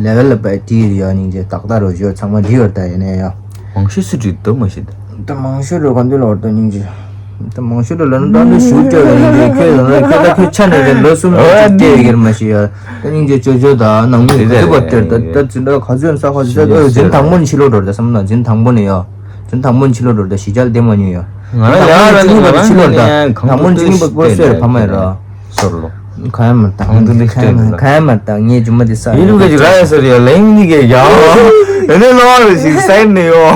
ལེ་ཝལ་ལ་པ་ཏི་ཡ་སྙིང་རྗེ་ཏག་ཏག་རོ་ཞོ་ཚང་མ་འདི་ཡོད་ད་ཡིན་ནའི་ཡ། མང་ཤོས་སུ་འགྲིག་འདུག་མ་ཤེས་ད། ད་མང་ཤོས་རོ་ག་འདི་ལོར་ད་སྙིང་རྗེ། ད་མང་ཤོས་རོ་ལ་ནི་ད་འདི་ཞུ་སྤྲད་ལ་སྙིང་རྗེ་ཁྱོད་ལ་ནི་ཁྱོད་ད་ཁྱོད་ཆ་ནས་ཀྱང་ལོ་གསུམ་ལ་ཅིག་སྤྲད་ཡོད་ཀྱི་རེད་མ་ཤེས་ཡ། ད་སྙིང་རྗེ་ཅོ་ཅོ་ད་ནང་མི་ག་ཚོད་པ་སྤྲད་ད་ད་ཚུན་ད་ག་ཚོད་ཡང་ས་ག་ཚོད་ད་འཛིན་དང་པོ་ནས་ཕྱི་ལོགས་འགྲོ་ད་བསམ་ན་འཛིན་དང་པོ་ནས་ཡ། འཛིན་དང་པོ་ནས་ཕྱི་ལོགས་འགྲོ་ད་གཞིས་ཆགས་ལ་བསྡད་མ་མྱོང་ཡ། ང་ལ་ཡག་ར་ནི་ང་རང་ཕྱི་ལོགས་ད་དང་པོ་ནས་ཕྱི་ལོགས་པ་ཀོ་སོས་ར་ཕ་མ་ཡ་ར། སོར་ལོ། ག་ཡ་མ་ད་གང་དུ་འདི་ག་ཡ་མ་ད་ངའི་རྒྱུ་མ་འདི་ས་ཡིན་ལུགས་ཀྱི་ར་ཡ་ས་རེད་ལེང་འདི་གས་ཡ། ཨེ་ནས་ལོ་རེ་ཞིག་སའི་ནས་ཡོ།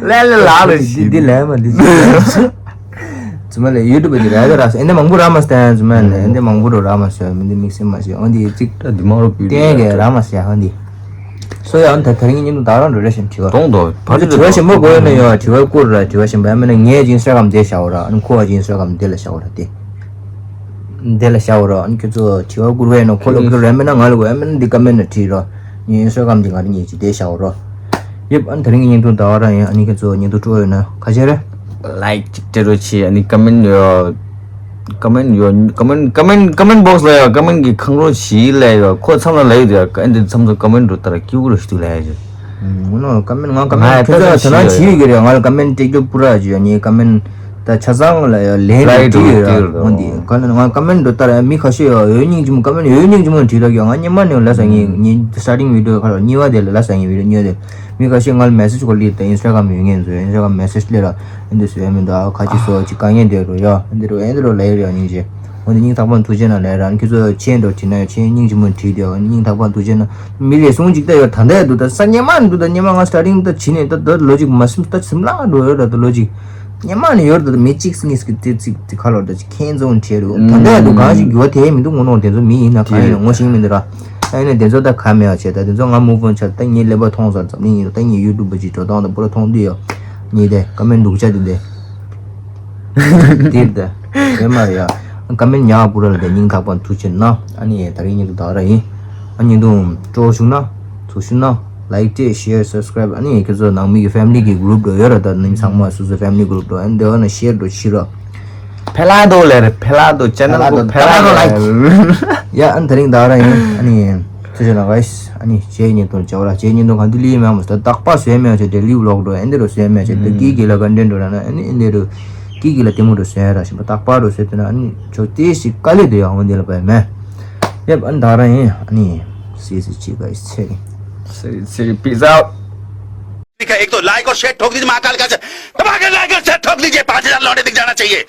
ལེ་ལེ་ལ་རེ་ཞིག་འདི་ལས་མ་འདི་ཚུ་མ་ལས་ཡུ་ཊུབ་འདི་ར་ཡ་ར་ས་ཨེ་འདི་མང་པོ་ར་མ་སྟན་ཚུ་མ་ནས་ཨེ་འདི་མང་པོ་ར་མ་སོ་མི་འདི་དམིགས་བསལ་མ་ཞིག་ཨོ་འདི་ཅིག་ད་འདི་མ་རོ་པི་ཏན་གས་ར་མ་སི་ཡ་ཧ་འདི། སོ་ཡང་ད་དེ་རིང་ཉིན་དུ་ད་རང་འགྲོ་རེ་བཞིན་དྲི་བ་གཏོང་དོ་ཕར་དྲི་བ་ཞིམ་པོ་དགོས་ན་ཡོད་དྲི་བ་བསྐུར་ར་དྲི་བ་ཞིམ་པོ་ཡང་མིན་ན་ངས་ཀྱི་ཨིན་སི་ཊ་གྷ་རམ་དེ་བཞག་འོ་ར་ཨ་ནི་ཁོ་བ་ཀྱི་ཨིན་སི་ཊ་གྷ་རམ་དེ་ལ་བཞག་འོ་ར་དེ་དེ་ལ་བཞག་འོ་ར་ཨ་ནི་ཁྱོད་ཚོ་དྲི་བ་བསྐུར་བས་ན་ཁོ་ལ་བསྐུར་ར་མིན་ན་ང་ལ་དགོས་ཡང་མིན་ན་འདི་ཀ་མེན་ན་བྲིས་ར་ངའི་ཨིན་སི་ཊ་གྷ་རམ་འདི་ང་རང་ཉིད་ཀྱི་དེ་བཞག་འོ་ར་ཡོད། ཨ་ནི་དེ་རིང་གི་ཉིན་དུ་ད་བ་ར་ཡིན་ཨ་ནི་ཁྱོད་ཚོ་ཉིན་དུ་སྤྲོ་ཡོད་ན་ཁ་ཆེ་རེད། ལའིཀ་ཅིག་སྤྲད་རོགས་བྱེད། ཨ་ནི་ཀ་མེན་ཡོད། ཀ་མེན་ཡོད། ཀ་མེན་ཀ་མེན་ཀ་མེན་བོག་སི་ལ་ཡོད། ཀ་མེན་གི་ཁང་རོགས་བྱེད་ལས་ཡོད། ཁོ་མཚམས་ལ་ལ་ཡོད་དེ་ཨ་འདི་མཚམས་སུ་ཀ་མེན་འགྲོ་ལྟར་སྐྱིད་པོ་རུ་ཞུ་ལས་ཡོད། ངོ་ནོ་ཀ་མེན་ང་ཀ་མེན་ཁྱོད་ཚོ་ད་ན་བྱེད་ཡོད་ཀྱི་རེད། ང་ལ་ཀ་མེན་སྤྲད་རྒྱུ་པུ་ར་བྱེད་ཡོད། ངས་ཀ་མེན་ད་ཆ་ཚང་ལ་ཡོད་ལན་རེ་སྤྲད་ཡོད་ར། འོན་ཏེ་ག་ལ་ང་ཀ་མེན་འགྲོ་ལྟར་མི་ཁ་ཤས་ཡོད་ཡོད་སྙིང་རྗེ་མོ་ཀ་མེན་ཡོད་སྙིང་རྗེ་མོ་བྲིས་ར་ཡོད། ང་སྙེ་མ་ནས་ལ་ས་ངས་ངས་སི་ཊར་ཊིང་བི་ཌི་ཡོ་ཁ་ལ་གཉིས་པ་དེ་ལ་ལ་ས་ངས་བི་ཌི་ཡོ་ཉོས་དེ། མི་ཁ་ཤས་ང་ལ་མེ་སེ་ཇི་ཁོ་ལི་དང་ཨིན་སི་ཊ་གྷ་རམ་ཡོད་ངེས་ཚོས་ཨིན་སི་ཊ་གྷ་རམ་མེ་སེ་ཇི་སླེབས་ར་ཨིན་དུ་བཟོས་མི་འདུག་ཨ་ཁ་ཅིག་སོ་ཅིག་དཀའ་ངལ་འདོད་རུ་ཡ་ཨིན་དུ་རུ་ཨིན་དུ་རུ་ལས་ར་སྙིང་རྗེ། འོན་ཏེ་སྙིང་ཐག་པ་ཐུགས་རྗེ་ན་ལས་ར་ཁྱོད་ཚོ་ཆེན་འགྲོ་དྲི་ན་ཡ་ཆེན་སྙིང་རྗེ་མོ་བྲིས་དེ་སྙིང་ཐག་པ་ཐུགས་རྗེ་ན་མི་རེ་ཟུང་ཅིག་ལྟ་ཡོད་ད་ལྟ་ཡ་འདུག་ད་ས་སྙེ་མ་འདུག་ད་སྙེ་མ་ང་སི་ཊར་ཊིང་ད་བྱིན་ནས་ད་ད་ལོ་ཅིག་མ་སིམ་ད་སིམ་ལ་འགྲོ་ཡོད་ད་ད་ལོ་ཅིག་སྙེ་མ་ནས་ཡོད་ད་ད་མི་གཅིག་གཉིས་ཀྱི་ཏི་ཙིག་ཏི་ཁ་ལོ་ད་ཅིག་ཁྱེད་ཚོ་བྲིས་རུ་ད་ལྟ་ཡ་འདུག་གང་ཞིག་འགྱུར་བ་དེ་མི་འདུག་ངོ་ནོར་དེ་ཚོ་མི་ཡིན་ན་གང་ཡིན་ན་ངོ་ཤེས་མི་འདུག་ར། ཨ་ནི་དེ་ཚོ་ད་ག་མེད་པ་བྱས་ད་དེ་ཚོ་ང་མུ་ཕོན་ཆ་ད་ངའི་ཀླད་པ་མཐོང་སོང་འཛམ་གླིང་ཡིན་ད་ངའི་ཡུ་ཊུབ་པ་ཅིག་འགྲོ་སྟངས་དང་པོ་ར་མཐོང་དུས་ཡོད། ངའི་དེ་ཀ་མེན་སྡུག་ཅག་དེ་དེ་དེ་ད་དེ་མ་རེད་ཡ། ཀ་མེན་ཉག་པུ་ར་ལ་དེ་སྙིང་ཐག་པ་ཐུགས་ཆེ་ན་ཨ་ནི་ད་རིང་ཉིན་དུ་ད་ར་ཡིན། ཨ་ཉིན་དུ་སྤྲོ་བྱུང་ན་ཚུགས་ཤུ་ན་ལའིཀ་ཅེ་ཤེར་སབ་སི་ཀ་རའིབ་ཨ་ནི་ཁྱོད་ཚོ་ནང་མི་གི་ཕེ་མི་ལི་གི་གུ་རུབ་འགྲོ་ཡོད་ར་ད་ནིམ་ཚང་མ་སོ་སོ་ཕེ་མི་ལི་གུ་རུབ་འགྲོ་ཨ་ནི་དེ་བ་ན་ཤེར་འགྲོ་ཕྱི་ར། ཕེ་ལ་དོ་ལེ་རེ་ཕེ་ལ་དོ་ཅེ་ནལ་དོ་ཕེ་ལ་དོ་ལའིཀ། ཡ་ཨ་ནི་ད་རིང་ད་ར་ཡིན་ཨ་ནི་ཚུ་ཆེ་ན་ག་ཨ་ནི་ཇེ་ཉིན་དུ་ཇེ་བ་ར་ཇེ་ཉིན་དུ་ག་འདི་ལི་མ་མོ་ད་རྟག་པ་བཟོས་མེད་ཆེ་དེ་ལིའུ་ལོག་འགྲོ་ཨེ་འདི་རུ་བཟོས་མེད་ཆེ་དེ་ཀི་ཀི་ལ་ག་འདྲེན་འགྲོ་ར་ན་ཨ་ནི་ཨེ་འདི་རུ་ཀི་ཀི་ལ་ལྟད་མོ་རུ་བཟོས་ར་ཞིམ་པ་རྟག་པ་རུ་བཟོས་དེ་ན་ཨ་ནི་ཇོ་དེ་ཞིག་དཀའ་ལས་དེ་ཡང་འོང་འདི་ལ་བས་མེད། ཡབ་ཨ་ནི་ད་ར་ཡིན་ཨ་ནི་སི་སི་ཅི་ག་ཨི་ཚེ་རིང་། སི་སི་པི་ཛ། ठीक है, एक तो लाइक और शेयर ठोक दीजिए महाकाल का, दबा के लाइक और शेयर ठोक दीजिए, पाँच हज़ार लौंडे दिख जाना चाहिए।